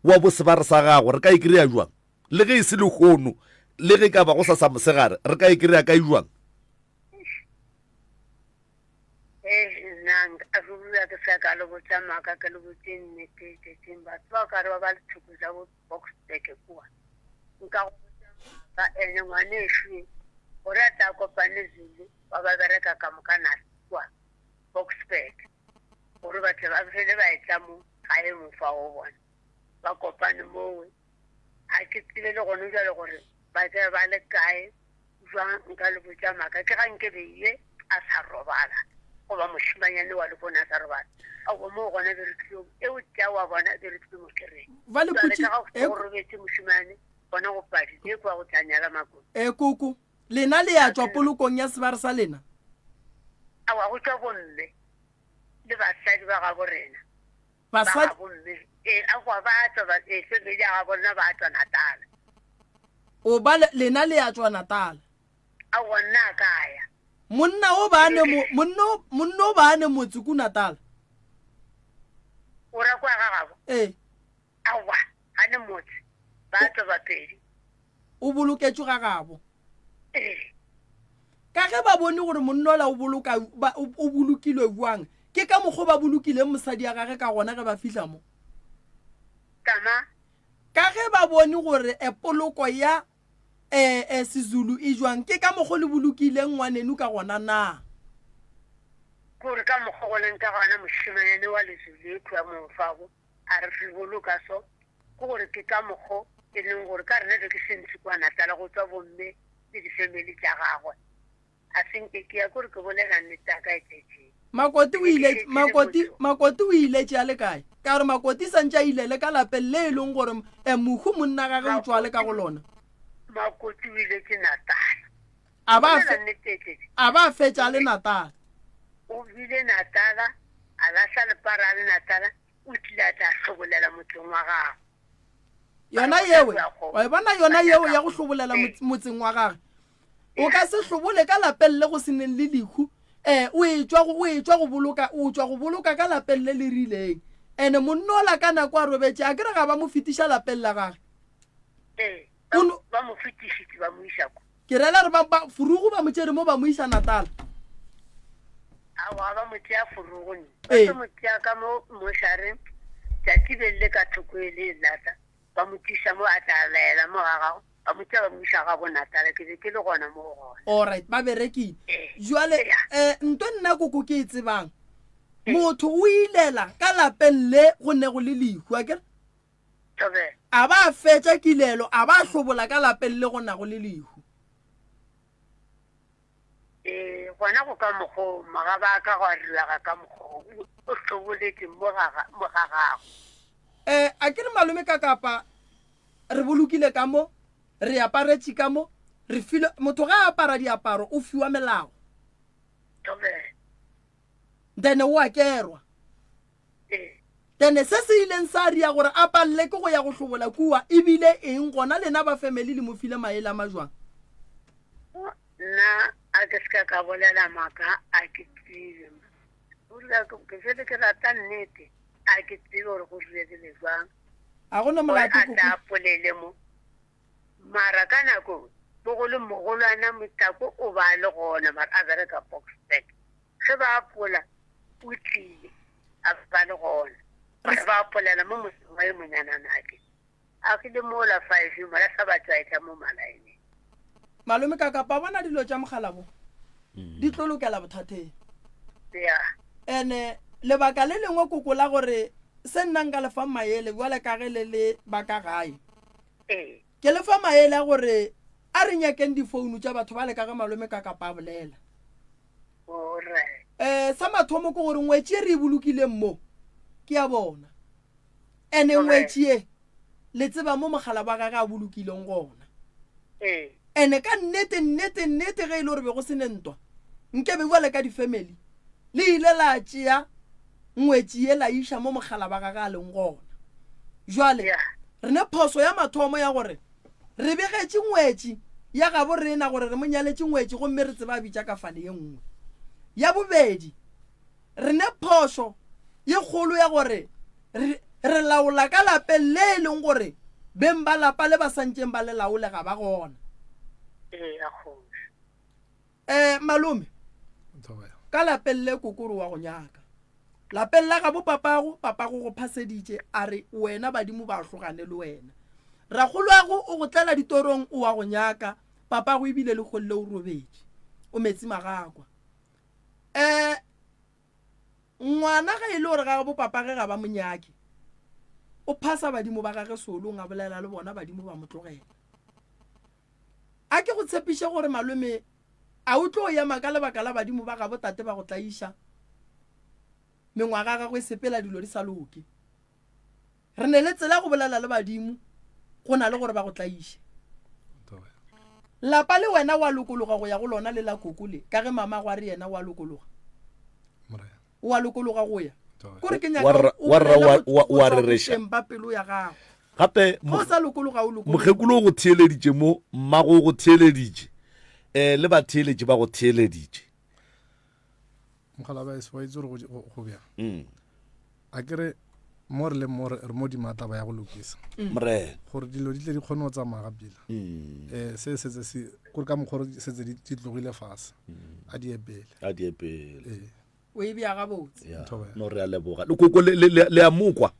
wa bo sebare sa gago, re ka e kry-a jwang? Le ge e se lehono, le ge e ka ba go sa sa mosegare, re ka e kry-a kae jwang? Ee, nna nka ruri a ke sa ka le botša maaka, ke le botše nnete tšetšeng. Batho ba ka re ba ba le thoko tša bo Boksburg kua. Nka go botša maaka, ene ngwanešu e, gore a tla kopane Zulu ba ba bereka ka moka nare kua Boksburg, gore ba tle ba fele ba etla mo gae mo fa go bona. Ba kopane mowe. Ga ke tsebe le gone bjale gore ba tla ba le kae jwang, nka le botša maaka. Ke ga nke be ye a sa robala, goba mošemanyane wa lehono a sa robala. Aowa, moo gona be re tlilo, eo tša wa bona be re tlilo mo kereng. Ba le Jwale putše, ka ga go e, go robetše mošemane, gona go padile, e kwa go tla nyala makoti. E, koko, lena le ya tšwa polokong ya sebare sa lena? Aowa, go tšwa bomme le basadi ba gabo rena. Ba Basadi. gabo mme, ee, aowa, ba tšwa, ba, ee, family ya gabo rena ba tšwa Natala. O ba le, lena le ya tšwa Natala? Aowa, nna a ka ya. Monna o ba ne mo, monna o, monna o ba ne motse ku Natala? O ra kwa ga gabo? Ee. Aowa, ga ne motse, ba tšwa Bapedi. O boloketšwe ga gabo? Ee. Ka ge ba bone gore monna ola o boloka, ba, o, o bolokilwe bjang, ke ka mokgo ba bolokileng mosadi ya gage ka gona ge ba fihla mo. Tama. Ka ge ba bone gore e, poloko ya e, e, Sezulu e jwang, ke ka mokgo le bolokileng ngwaneno ka gona na? Kore ka mokgo go leng ka gona mošemanyane wa Lezulu e kua Momfago a re re boloka so, ke gore ke ka mokgo e leng gore ka rena be ke sentse kua Natala go tswa bomme le difemeli tša gagwe. A se nke ke ya kore ke bolela nnete ya ka e tletšeng. Makoti o Ke be ke ile šetše le Makoti motho. Makoti o iletše a le kae? Ka gore Makoti santše a ilele ka lapeng le e leng gore eh, mohu monna gage o tšwa le ka go lona. Makoti o iletše Natala. A ba Bolela fe nnete e tletše. a ba fetša a le Natala. O bile Natala, a lahla lepara a le Natala, o tlile a tla hlobolela motseng wa gagwe. Yona yewe, wa e bona yona yeo ya go hlobolela motseng wa gagwe. O ka se hlobole ka lapeng le go se neng le lehu. Eh, o etšwa go, o etšwa go boloka, o tšwa go boloka ka lapeng le le rileng. Ene monna ola ka nako a robetše, a ke re ga ba mo fetiša lapeng la gagwe. Ee, O no- ba mo fetišitše ba mo iša ko. Ke rela re ba, ba, furugu ba mo tšere mo ba mo iša Natala. Aowa, ba mo tšea furugu nne. Ba Ee. tlo mo tšea ka mo mošareng, tšatši be le ka thoko e le lata. Ba mo tliša mo a tla laela mo ga gago, ba mo tšea ba mo iša gabo Natala. Ke be ke le gona mo gona. Alright, ba berekile. Ee. Jwale, Ea. eh, nto nna koko ke e tsebang, motho o ilela ka lapeng le go nego le lehu, akere? Thobela. A ba a fetša kilelo, a ba a hlobola ka lapeng le go nago le lehu. Ee, gona go ka mokgwa o, magaba a ka gwa rilega ka mokgwa o, o hloboletše mo ga, mo ga gago. Ee, a ke re malome ka kapa re bolokile ka mo, re aparetše ka mo, re filwe, motho ge a apara diaparo o fiwa melao. Thobela. Then o a kerwa. Then se se ileng sa ria gore a palele ke go ya go hlobola kua e bile eng gona lena ba family le mo file maele a majwang? Nna a ke se ka ka bolela maaka a ke tsebe ma. Ruri a ke ke fele ke rata nnete a ke tsebe gore go diregile jwang. A go na Gore molato a koko. tla polele mo. Mara ka nako bogolo mogolwana Motlako o ba le gona mara a bereka Boksburg. Ge ba apola, o tlile, a ba le gona. Mara ba apolela mo motseng wa yo monyananake. Agile mola five mola sa ba tšwaetla mo malaeneng. Malome ka kapa bona dilo tša mogala bo di tlo lokela bothateng. Ya. Ene lebaka le lengwe koko la gore se nna nka le fang maele bjale ka ge le le ba ka gae. Ee. Ke le fa maele a gore a re nyakeng difounu tša batho bale ka ge malome ka kapa a bolela. Alright. Um sa mathomo ke gore ngwetši e re e bolokileng mo ke ya bona. Ene ngwetši ye le tseba mo mogala wa gage a bolokileng gona. Ee. Ene ka nnete nnete nnete ge e le gore be go se ne ntwa nke be bjale ka di-family le ile la tšea ngwetši ye la iša mo mogala wa gage a leng gona. Jwale re ne phoso ya mathomo ya gore Re begetše ngwetši ya gabo rena gore re mo nyaletše ngwetši gomme re tseba a bitša kafane ye nngwe. Ya bobedi, re ne phošo ye kgolo ya gore re, re laola ka lapeng le e leng gore beng ba lapa le ba santšeng ba le laole ga ba gona. Eya, kgoši. Eh, malome, ka lapeng le kokoro wa go nyaka. Lapeng la gabo papago, papago go phaseditše a re wena badimo ba hlogane le wena. Rakgoloago o go tlela ditorong o wa go nyaka, papago ebile le kgolle o robetše. O metsi magakwa. Eh, ngwana ge e le gore ga gabo papage ga ba mo nyake, o phasa badimo ba gage seolong a bolela le bona badimo ba mo tlogela. A ke go tshepiše gore malome a o tlo ema ka lebaka la badimo ba gabo tate ba go tlaiša? Mengwaga ya gago e sepela dilo di sa loke. Re ne le tsela ya go bolela le badimo go na le gore ba go tlaiše. Lapa le wena wa lokologa go ya go lona le la koko le ka ge mamago a re yena wa lokologa. O a lokologa go ya. Kore ke nyaka o Wa rra bolele wa go wa go wa tšwa rereša. boteng ba pelo ya gago. Gape Ge o sa lokologa o lokologe. mokgekolo o go theeleditše mo, mmago o go theeleditše, um le batheeletši ba go theeleditše. Mokgalabje wa itse gore go, go, go bjang. Mm. A ke re mo re leng mo re mo dima taba ya go lokisa. Mm. Morena. Gore dilo di tle di kgone go tsamaya ga pila. Mm. Eh se setse se gore ka mokgwa gore setse di tlogile fase. Mm. A di ye pele. A di ye pele. Eh. O e bea gabotse. Ya. No re a leboga. Le koko le le le a mokwa.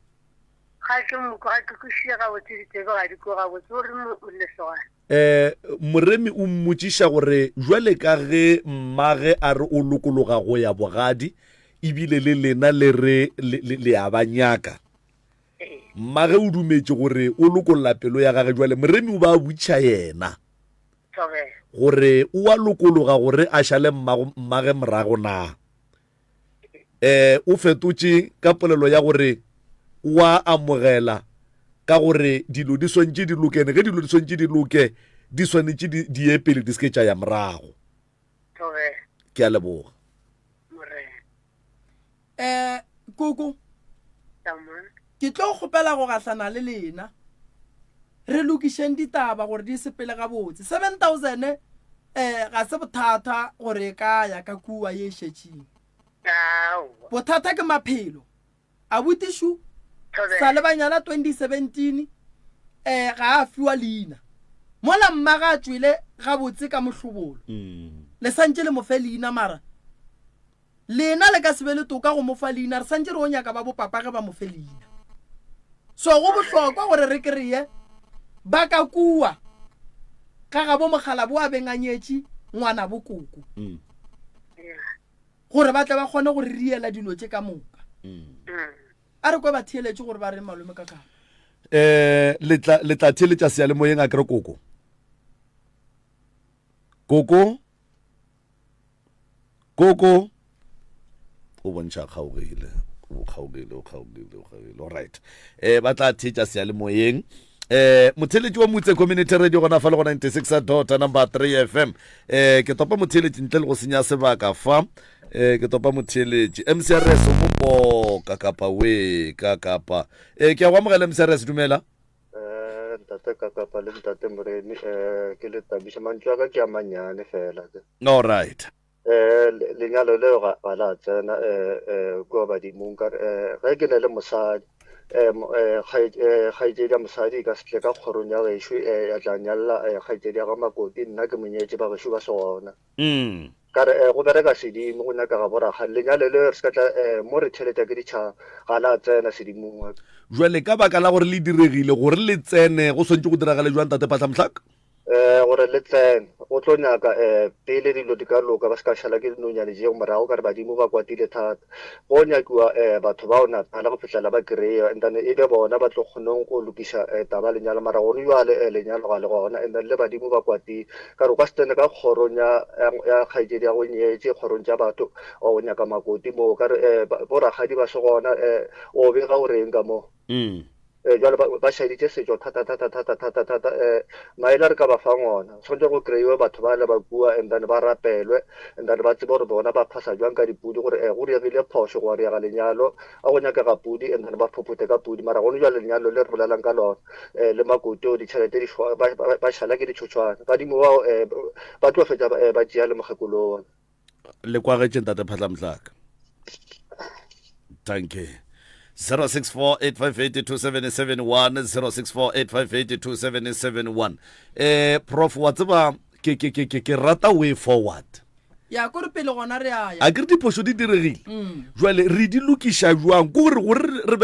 Ga ke mokwa ga ke kwešiše gabotse ditsebe ga di kwe gabotse o re lesogana. Um Moremi o mmotšiša gore jwale ka ge mmage a re o lokologa go ya bogadi ebile le lena le re le, le, le a ba nyaka. Mmage o dumetše gore o lokolla pelo ya gage jwale Moremi o ba a botšiša yena gore o a lokologa gore a šale mmago, mmage morago na. eh o fetotše ka polelo ya gore o a amogela ka gore dilo di swantše di lokene ge dilo di swantše di loke di swanetše di, di ye pele di se ke tša ya morago ke a leboga eh koko ke tlo kgopela go gahlana le lena re lokišeng ditaba gore di sepele gabotse 7000 eh ga se bothata gore e ka ya ka kua ye e šetšeng bothata ke maphelo abuti šu sa le banyala 2017 eh ga a fiwa leina mola mma ga a tšwele gabotse ka mohlobolo mm. le santše le mo fe leina mara Lena le ka se be le toka go mo fa leina, re santše re o nyaka ba bopapa ge ba mo fe leina. So go bohlokwa gore re kreye ba ka kua ga gabo mokgalabo a beng a nyetše ngwanabo koko mm. gore ba tle ba kgone go re riela dilo tše ka moka. Mm. A re kwe ba theeletše gore ba reng malome ka kapa. Eh le tla le tla theeletša seyalemoyeng a kere koko. Koko Koko o bontšha kgaogile o kgaogile o kgaogile o kgaogile alright eh ba tla theetša seyalemoyeng eh motheletši wa motse community radio gona fa le go 96 dot number 3 fm eh ke topa motheletši ntle le go senya sebaka fa eh ke topa motheletši mcrs o mopoka kapa we ka kapa eh ke a go amogela mcrs dumela Eh, ntate Kakapa le ntate Moremi eh ke le tabiša mantšu a ka ke a mannyane fela ke. All right. Eh lenyalo leo ga ga la tsena eh eh kua badimong ka eh ge ke ne le mosadi eh eh kgaetšedi ya mosadi e ka se tle ka kgorong ya gešo eh ya tla nyalla eh kgaetšedi ya ga makoti nna ke mo nyetše ba gešo ba se gona. Mm. Ka re, eh, go bereka sedimo, go nyakega borakgale. Lenyalo le re se ka tla, eh, mo re theletša ke ditšhaba, ga la tsena sedimong wa ka. Jwale ka baka la gore le diregile, gore le tsene, go swantše go diragale jwang, Tate Phahlamohlaka? Eh, gore le tsene, go tlo nyaka, eh, pele dilo di ka loka, ba se ka šala ke dinonyane tšeo morago, ka re badimo ba kwatile thata. Go nyakiwa, eh, batho bao Natala go fihlela ba kry-a, and then e be bona ba tlo kgonong go lokiša, eh, taba ya lenyalo. Mara gone jwale, eh, lenyalo ga le gona, and then le badimo ba kwatile. Ka re o ka se tsene ka kgorong ya, ya, ya kgaetšedi ya go nyetše, kgorong tša batho, wa go nyaka makoti moo. Ka re, eh, bo rakgadi ba se gona, eh, o bega o reng ka moo? Mm. Eh, jwale ba, ba šaditše setšo thata, thata, thata, thata, thata. Eh, maele a re ka ba fang ona, tshwanetse go kry-iwe batho ba le ba kua, and then ba rapelwe, and then ba tsebe gore bona ba phasa jwang ka dipudi, gore eh, go diregile phošo, gwa riega lenyalo, a go nyakega pudi, and then ba phophothe ka pudi. Mara gone jwale lenyalo le re bolelang ka lona, eh, le makoti o ditšhelete di šwa, ba, ba, ba šala ke ditšhotšhwana. Badimo bao eh, ba tlo fetša eh, ba tšea le mokgekolo ona. Le kwagetše ntate Phatlamhlaka. Dankie. 0648582771 0648582771 eh prof wa tseba ke ke ke ke ke rata way forward ya ko re pele gona re a ya a ke re diphošo di diregile mm. jwale re di lokiša jwang ko gore gore re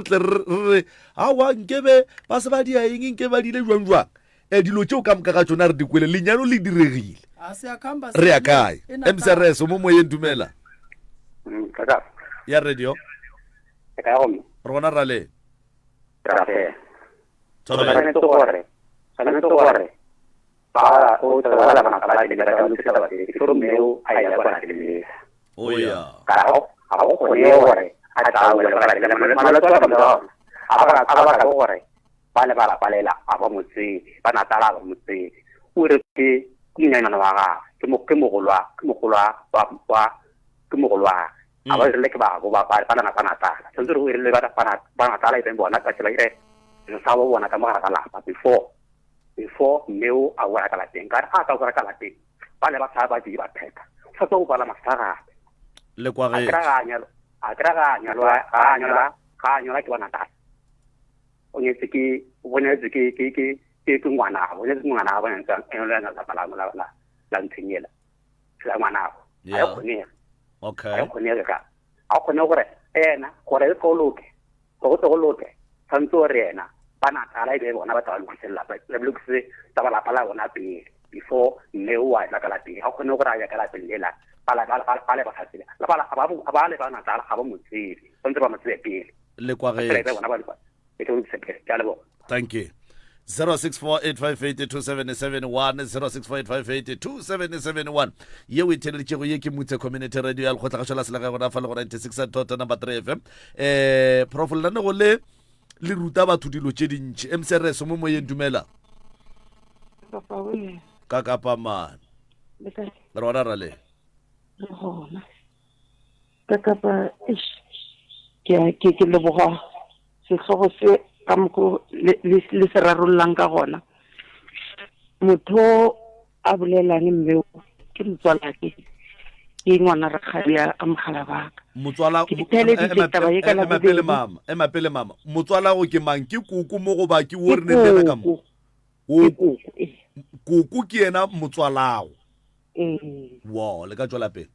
tle re re awa nkebe ba se ba dia eng nke ba dile jwang jwang um dilo tšeo ka moka ga tšona re di kwele lenyalo le diregile re ya kae mcrs o mo moyeng dumela mm, ya radio re gona ra le tshwanetse gore ba o tswela bana ba le ba lokisa taba tse ke mme o a ya kwa lapeng le o ya ka go ga go kgone gore a tla wela kwa lapeng le malwetse a ka a ba a ba ka gore ba le ba lapa lela a ba mo tsebe ba natala ba mo tsebe o re ke ke monyanyana wa gagwe ke mo ke mogolwa ke mogolwa wa wa ke mogolwa a ba rile ke ba bo ba ba ba ba natala tshwanetse re o rile ba ba ba natala e beng bona ba tsela ire sa bo bona ka mogare ga lapa before before mme o a wela ka lapeng ka re a ka wela ka lapeng ba ne ba sa ba di ba pheka o sa tswa go bala mathata gape le kwa a kry ga a nyalwa a kry ga a nyalwa ga a nyalwa ga a nyalwa ke ba natala o nyetse ke o nyetse ke ke ke ke ke ngwanabo o nyetse ke ngwanabo a ntse a nyalwa lapa la la la la ntshenyela la ngwanabo a e kgonege okay a e kgonege ka a kgone gore ena gore e tlo loke Gore go tle go loke, tshwanetse gore yena ba Natala e be bona ba tla ba lokise lelapa, ba lokise tsa ba lapa la bona pele before mme o a tla ka lapeng. Ga kgone gore a ya ka lapeng lela ba le ba le ba sa tsebe. Le ba ba le ba Natala ga ba mo tsebe, tshwanetse ba mo tsebe pele. Le kwagetše. Bona ba e tlo lokise pele. Ke a leboga. Thank you. 0648582771 0648582771 ye o e theleditšego ye ke mutse community radio ya lekgotlagašo la selegae gona fa le go 96 dot number 3 fm eh prof lenanego le le ruta batho dilo tše dintši mcrs mo moyeng dumela ka kapa mane re gona ra le gona ka kapa ke ke leboga sehlogo se ka mokgo le se rarollang ka gona motho a bolelang mme ke motswalake ke ngwana rakgadi a mogala baka motswala ke theleditše taba ye ka la ema pele mama ema pele mama motswala go ke mang ke koko mo goba ke wo re neng le ka mo koko koko ke yena motswalago ee wo le ka tswela pele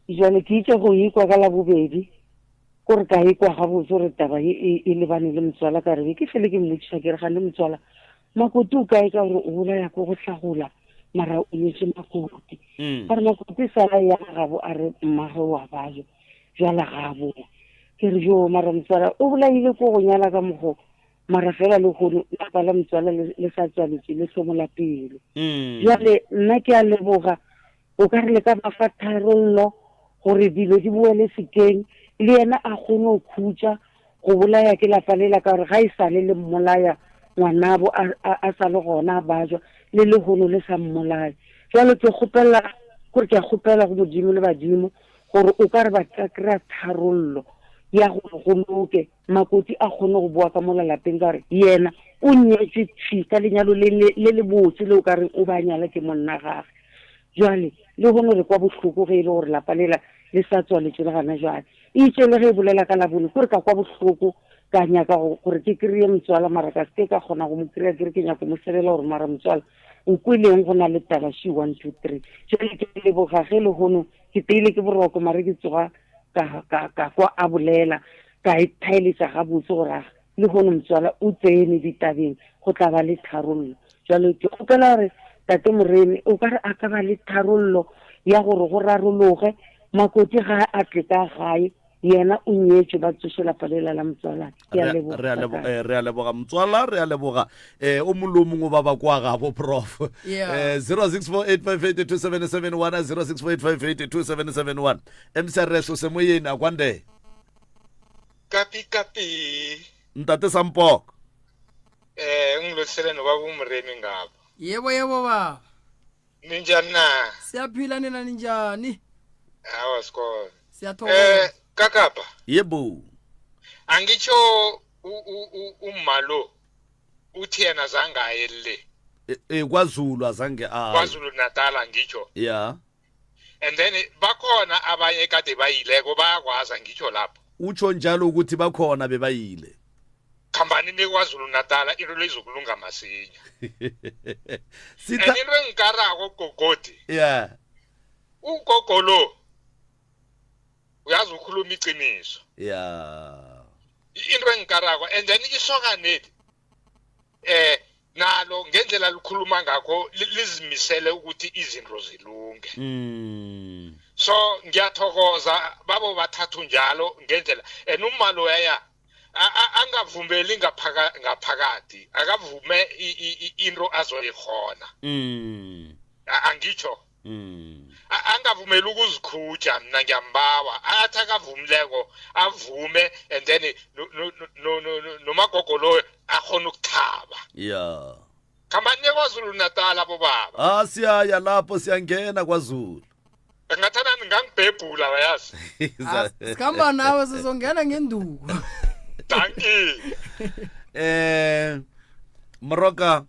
jale ke itse go ikwa ka labobedi kore ka ikwa gabotse gore taba e, e, e lebane le motswala ka re ke fele ke mmotšiša ke re gane motswala makoti o kae ka gore o bolaya ko go hlagola mara o nyetse makoti mm. ba re makoti sala ya gabo a re mmage wa bajo jala ga boa ke re jo mara motswala o bolaile ko go nyala ka mogo mara fela le gono lapa la motswala le sa tswaletswe le hlomola pelo mm. jale nna ke a leboga O ka re le ka ba fa tharollo gore dilo di boele sekeng, le yena a kgone go khutša go bolaya ke lapa lela ka gore ga e sa le le mmolaya ngwanabo a, a, a sa le gona a bajwa, le lehono le sa mmolaya. Jwale ke kgopela gore ke a kgopela go Modimo le badimo gore o ka re ba ka kry-a tharollo ya gore go loke Makoti a kgone go boa ka mola lapeng ka gore yena o nyetšwe thwi ka lenyalo le le le botse le o ka reng o ba nyala ke monna gage. Jwale le hono re kwa bohloko ge e le gore lapa lela le sa tswaletšwe le gana jwale. E itše le ge e bolela ka Labone kore ka kwa bohloko ka nyaka gore ke kry-e motswala mara ka seke ka kgona go mo kry-a ke re ke nyako mo sebela gore mara motswala o kweleng go na le taba she one two three. Jwale ke leboga ge le hono ke teile ke boroko mare ke tsoga ka, ka, ka kwa a bolela ka e thaeletša gabotse gore a le hono motswala o tsene ditabeng go tla ba le tharollo jalo ke kgopela gore tate moremi o ka re a ka ba le tharollo ya gore go rarologe makoti ga a tle ka gae yena o nyetšwe ba tsoše lapa lela la motswala ke a leboga re a lebo- eh, re a leboga motswala re a leboga eh o mongwe le o mongwe ba ba kwa gabo prof Yeah. eh 0648582771 0648582771 mcrs o semoyeni akwande Kapi kapi. Ntate Sampoko. Eh ngilotshele nobaba uMremi ngapha. Yebo yebo baba. Ninjani na? Siyaphila nina ninjani? Hawa sikole. Siyathokoza. Eh kakapa. Yebo. Angitsho umma lo uthi yena zange aye le. Eh, eh kwaZulu azange aye. KwaZulu Natal angitsho. Yeah. And then bakhona abanye kade bayileko bayakwazi angitsho lapho. Utsho njalo ukuthi bakhona bebayile. Khambani niye KwaZulu Natal into le izokulunga masinya. Sitha And into engikarako gogodi. Yeah. Ugogo lo uyazi ukhuluma iqiniso. Yeah. Into engikarako and then isokaneli eh nalo ngendlela likhuluma ngakho lizimisele ukuthi izinto zilunge mm. so ngiyathokoza babo bathathu njalo ngendlela and umma loyaya angavumeli ngaphakathi akavume into azoyikhona mm. angitsho mm. angavumeli ukuzikhuja mina ngiyambawa athi akavumileko avume and then nomagogo loyo akhona ukuthaba ya khambani kwazulu natal abobaba ah siyaya lapho siyangena kwazulu ngathana ningangibhebhula bayazi ah, sikhamba nawe sizongena ngenduku dankie eh moroka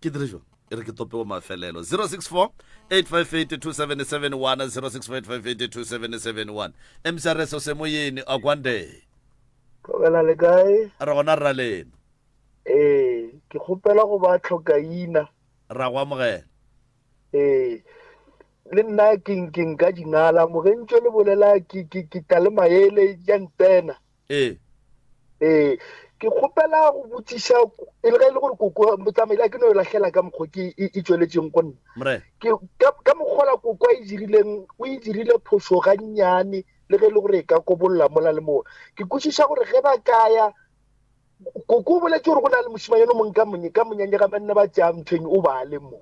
ke dire jwang e re ke tope wa mafelelo 064 858 2771 064 858 2771 mcrs o semoyeni akwande tlogela le kae re gona rra lena ee ke kgopela go ba tlhokaina ra go amogela ee le nna ke ke nka dingala mogentšo le bolela ke ke ke tla le maele ya ntsena ee ee ke kgopela go botšiša e le ge e le gore koko motsamaile a ke no e lahlela ka mokgwa ke e e tšweletšeng go nna mre ke ka ka mokgwa koko a e dirileng o e dirile phošo gannyane le ge e le gore e ka kobolola mola le mola ke kwešiša gore ge ba kaya koko o boletse gore go na le mošimanyana o mongwe ka monye ka monyanya ga banna ba tšea nthweng o ba le mo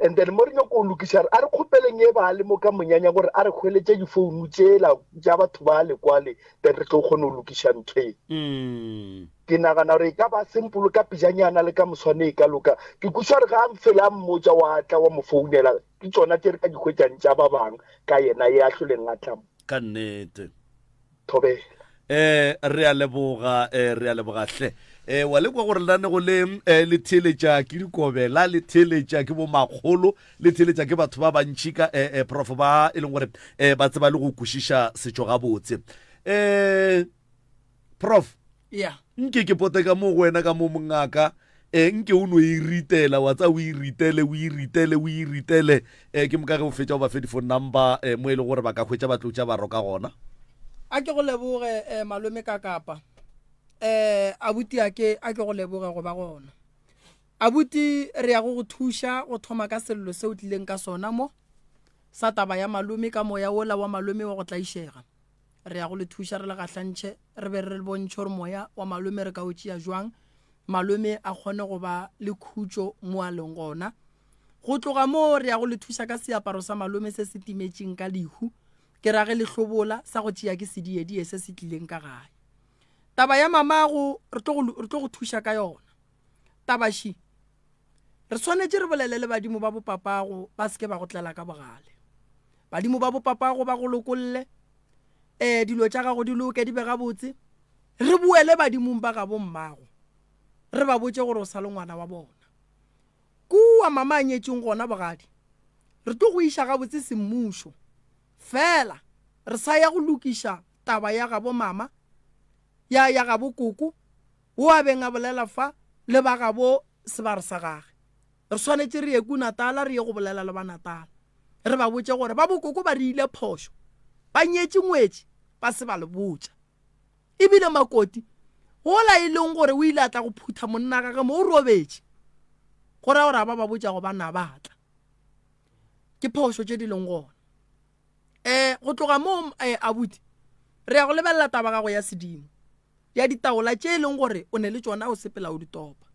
and then mo re nyako o lokiša a re kgopeleng e ba le mo ka monyanya gore a re hweletše difounu tšela tša batho ba le kwale then re tlo kgone go lokiša ntho e mm. ke nagana gore e ka ba simple ka pejanyana le ka moswane e ka loka ke kweša gore ga a mfela a mmotša wa tla wa mo founela ke tsona tše re ka di hwetšang tša ba bang ka yena e a hloleng a tla mo ka nnete thobela eh re a leboga eh re a leboga hle eh wa lekwa gore lenanego le eh, le theeletša ke dikobela le theeletša ke bomakgolo le theeletša ke batho ba bantši ka eh, eh, prof ba e leng gore eh, ba tseba le go kwešiša setšo gabotse eh prof yeah nke ke pote ka mo go wena ka mo mongaka e nke o no e ritela wa tsa o e ritele o e ritele o e ritele um ke moka ge o fetša o ba fe di-phone number um mo e le gore ba ka hwetša ba tlotša ba roka gona a ke go leboge um malome ka kapa um abuti a ke a ke go leboge go ba gona abuti re ya go go thuša go thoma ka sello se o tlileng ka sona mo sa taba ya malome ka moya wola wa malome wa go tlaišega Re ya go le thuša re le gahlantšhe, re be re le bontšhe gore moya wa malome re ka o tšea jwang, malome a kgone go ba le khutšo mo a leng gona. Go tloga moo re ya go le thuša ka seaparo sa malome se se timetšeng ka lehu, ke ra ge le hlobola, sa go tšea ke sediedie se se tlileng ka gae. Taba ya mamago re tlo go, re tlo go thuša ka yona. Taba še, re swanetše re bolele le badimo ba bopapago ba se ke ba go tlela ka bogale. Badimo ba bopapago ba go lokolle, ee, dilo tša gago di loke di be gabotse. Re boele badimong ba gabo mmago, re ba botše gore o sa le ngwana wa bona. Kua mama a nyetšeng gona bogadi, re tlo go iša gabotse semmušo. Fela re sa ya go lokiša taba ya gabo mama, ya ya gabo koko, wo a beng a bolela fa, le ba gabo sebare sa gage. Re swanetše re ye ku Natala re ye go bolela le ba Natala. Re ba botše gore ba bokoko ba re ile phošo. Ba nyetše ngwetši ba se ba le botša. E bile Makoti wola e leng gore o ile a tla go phutha monna gage mo o robetše. Go ra gore a ba ba botša go ba na ba tla. Ke phošo tše di leng gona. Eh go tloga moo eh abuti re ya go lebelela taba gago ya sedimo. ya ditaola tše e leng gore o ne le tšona o sepela o di topa.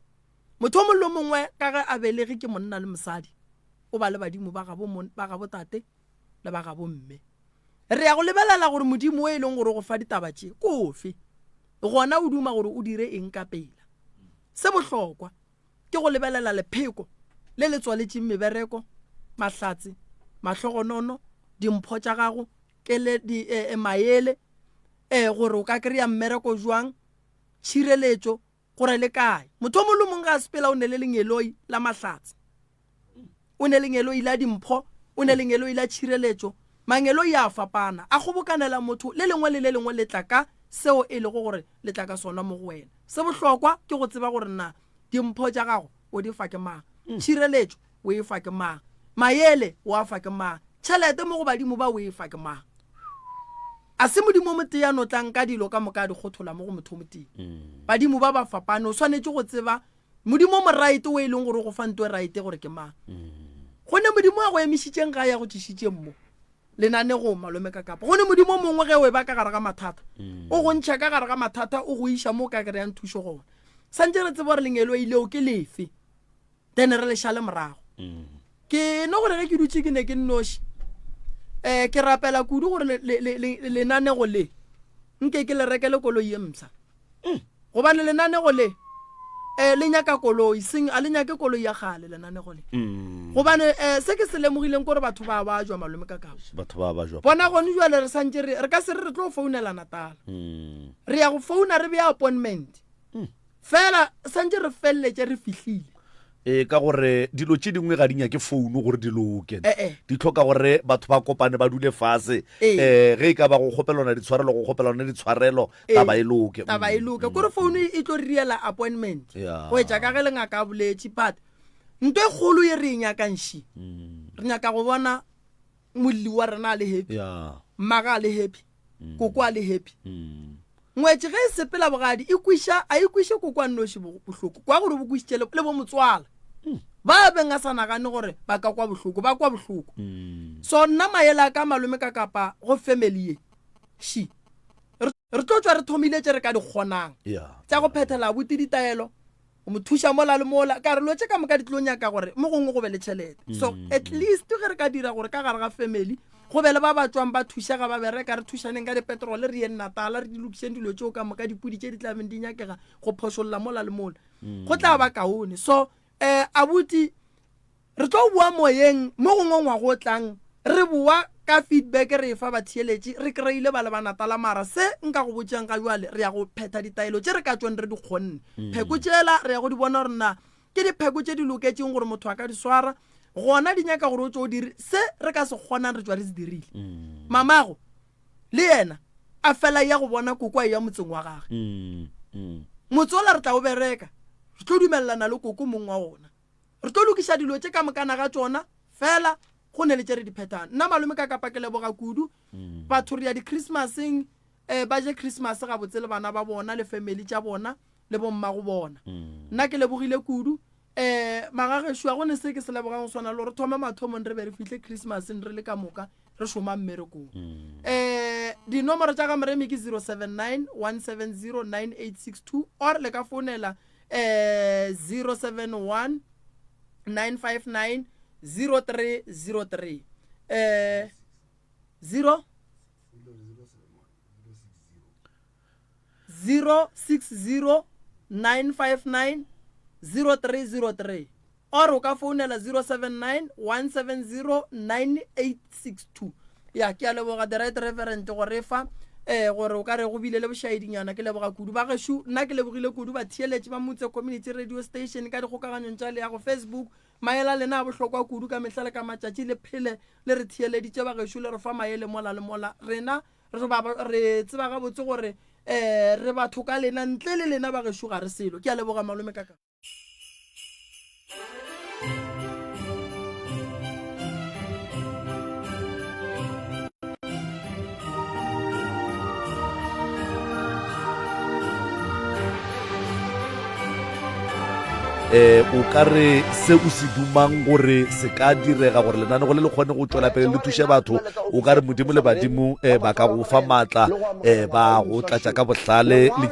Motho o mongwe le o mongwe ka ge a belege ke monna le mosadi, o ba le badimo ba gabo, ba gabo tate le ba gabo mme. Re ya go lebelela gore modimo o e leng gore o go fa ditaba tše ke ofe, gona o duma gore o dire eng ka pela. Se bohlokwa ke go lebelela lepheko le le tswaletšeng mebereko, mahlatse, mahlogonono, dimpho tša gago, kele, di, e, e, maele, ee gore o ka kry-a mmereko jwang tšhireletšo gore le kae motho o mongwe le mongwe ga a sepela o ne le lengeloi la mahlatse o ne lengeloi la dimpho O ne lengeloi la tšhireletšo. Mangeloi a fapana, a kgobokanela motho, le lengwe le le lengwe le tla ka seo e lego gore le tla ka sona mo go wena. Se bohlokwa ke go tseba gore na dimpho tša gago o di fa ke mang, tšhireletšo o e fa ke mang, maele o a fa ke mang, tšhelete mo go badimo ba o e fa ke mang. A se Modimo o motee a no tlang ka dilo ka moka a di kgothola mo go motho o motee. Badimo ba ba fapane, o swanetše go tseba Modimo o moraete o e leng gore o go fa nto e raete gore ke mang. Go ne Modimo a go emišitšeng gae a go tlišitšeng mo lenanegong malome ka kapa. Go ne Modimo o mongwe ge o e ba ka gare ga mathata o go ntšha ka gare ga mathata o go iša mo o ka kry-ang thušo gona. Santše re tseba gore lengeloi leo ke lefe then re le šale morago. Ke no gore ge ke dutše ke ne ke nnoši um ke rapela kudu gore lenanego le nke ke le rekele koloi ye mpsha. Gobane lenanego le um le nyaka koloi seng a le nyake koloi ya kgale lenanego le. Gobane um se ke se lemogileng kore batho ba ba jwa malome ka kabo. Batho ba ba jwa. Bona gone jwale re santše re re ka se re re tlo founela Natala. Re ya go founa re bea appointment. Fela santše re feleletše re fihlile. Ee, ka gore dilo tše dingwe ga di nyake founu gore di loke. Eh, eh. Di hloka gore batho ba kopane ba dule fase. Ee. Eh, ge e ka ba go kgopelwana ditshwarelo, go kgopelwana ditshwarelo, Ee. taba e loke. Taba e loke. Kore founu e tlo re diela appointment. Yeah. Go etša ka ge le ngaka a boletše. But nto e kgolo ye re e nyakang še, re nyaka go bona molli wa rena a le happy. Yeah. Mmaga a le happy. Koko a le happy. Ngwetši ge e sepela bogadi e kwiša a e kwiše koko a nnoši bohloko kwa gore bo kwišitše le bo motswala ba beng a sa nagane gore ba ka kwa bohloko ba kwa bohloko. So nna maele a ka malome ka kapa go family ye shi re tlo tšwa re thomile tše re ka di kgonang tša go phethela abuti ditaelo o mo thuša mola le mola ka re lo tše ka moka di tlo nyaka gore mo gongwe go be le tšhelete so mm. at least ge re ka dira gore ka gare ga family go be le ba ba tswang ba thušega ba bereka re thušaneng ka dipetrole re yeng natala re di lokišeng dilo tšeo ka moka dipodi tše di tlabeng di nyakega go phošolla mola le mola mm. go tla ba kaone so um abuti Re tlo boa moyeng mo gongwe ngwaga o tlang, re boa ka feedback re efa batheeletši, re kry-ile ba le ba Natala mara se nka go botšang ga bjale re ya go phetha ditaelo tše re ka tšwang re di kgonne. Pheko tšela re ya go di bona gore na ke dipheko tše di loketšeng gore motho a ka di swara, gona di nyaka gore o tšwe o dire se re ka se kgonang re tšwa re se dirile. Mamago le yena a fela ya go bona koko a eya motseng wa gage. Motse ola re tla o bereka, re tlo dumelelana le koko mong wa ona. Re tlo lokiša dilo tše ka mokana ga tšona, fela go ne le tše re di phethang. Nna malome ka kapa ke leboga kudu. Batho re ya di-Christmaseng, eh, ba je Christmas gabotse le bana ba bona le family tša bona le bommago bona. Nna ke lebogile kudu. Eh, magagešo a go ne se ke se lebogang go swana le gore thoma mathomong re be re fihle Christmaseng re le ka moka re šoma mmerekong. Eh, dinomoro tša ga Moremi ke 079 170 9862 or le ka founela eh 071 959 0303 eh 0 060 959 0303 or o ka founela 079 170 9862 ya ke a leboga the right reverend go re fa eh gore o ka re go bile le bošaedinyana ke leboga kudu ba gešo nna ke lebogile kudu batheeletši ba motse community radio station ka dikgokaganyong tša leago facebook maele a lena a bohlokwa kudu ka mehla le ka matšatši le phele le re theeleditše ba gešo le re fa maele mola le mola rena re ba re tseba gabotse gore um re batho ka lena ntle le lena ba gešo ga re selo ke a leboga malome ka ka eh o ka re se o se dumang gore se ka direga gore lenanego le le kgone go tšwela pele le thuše batho o ka re modimo le badimo um ba ka go fa maatla um ba go tlatša ka bohlale le.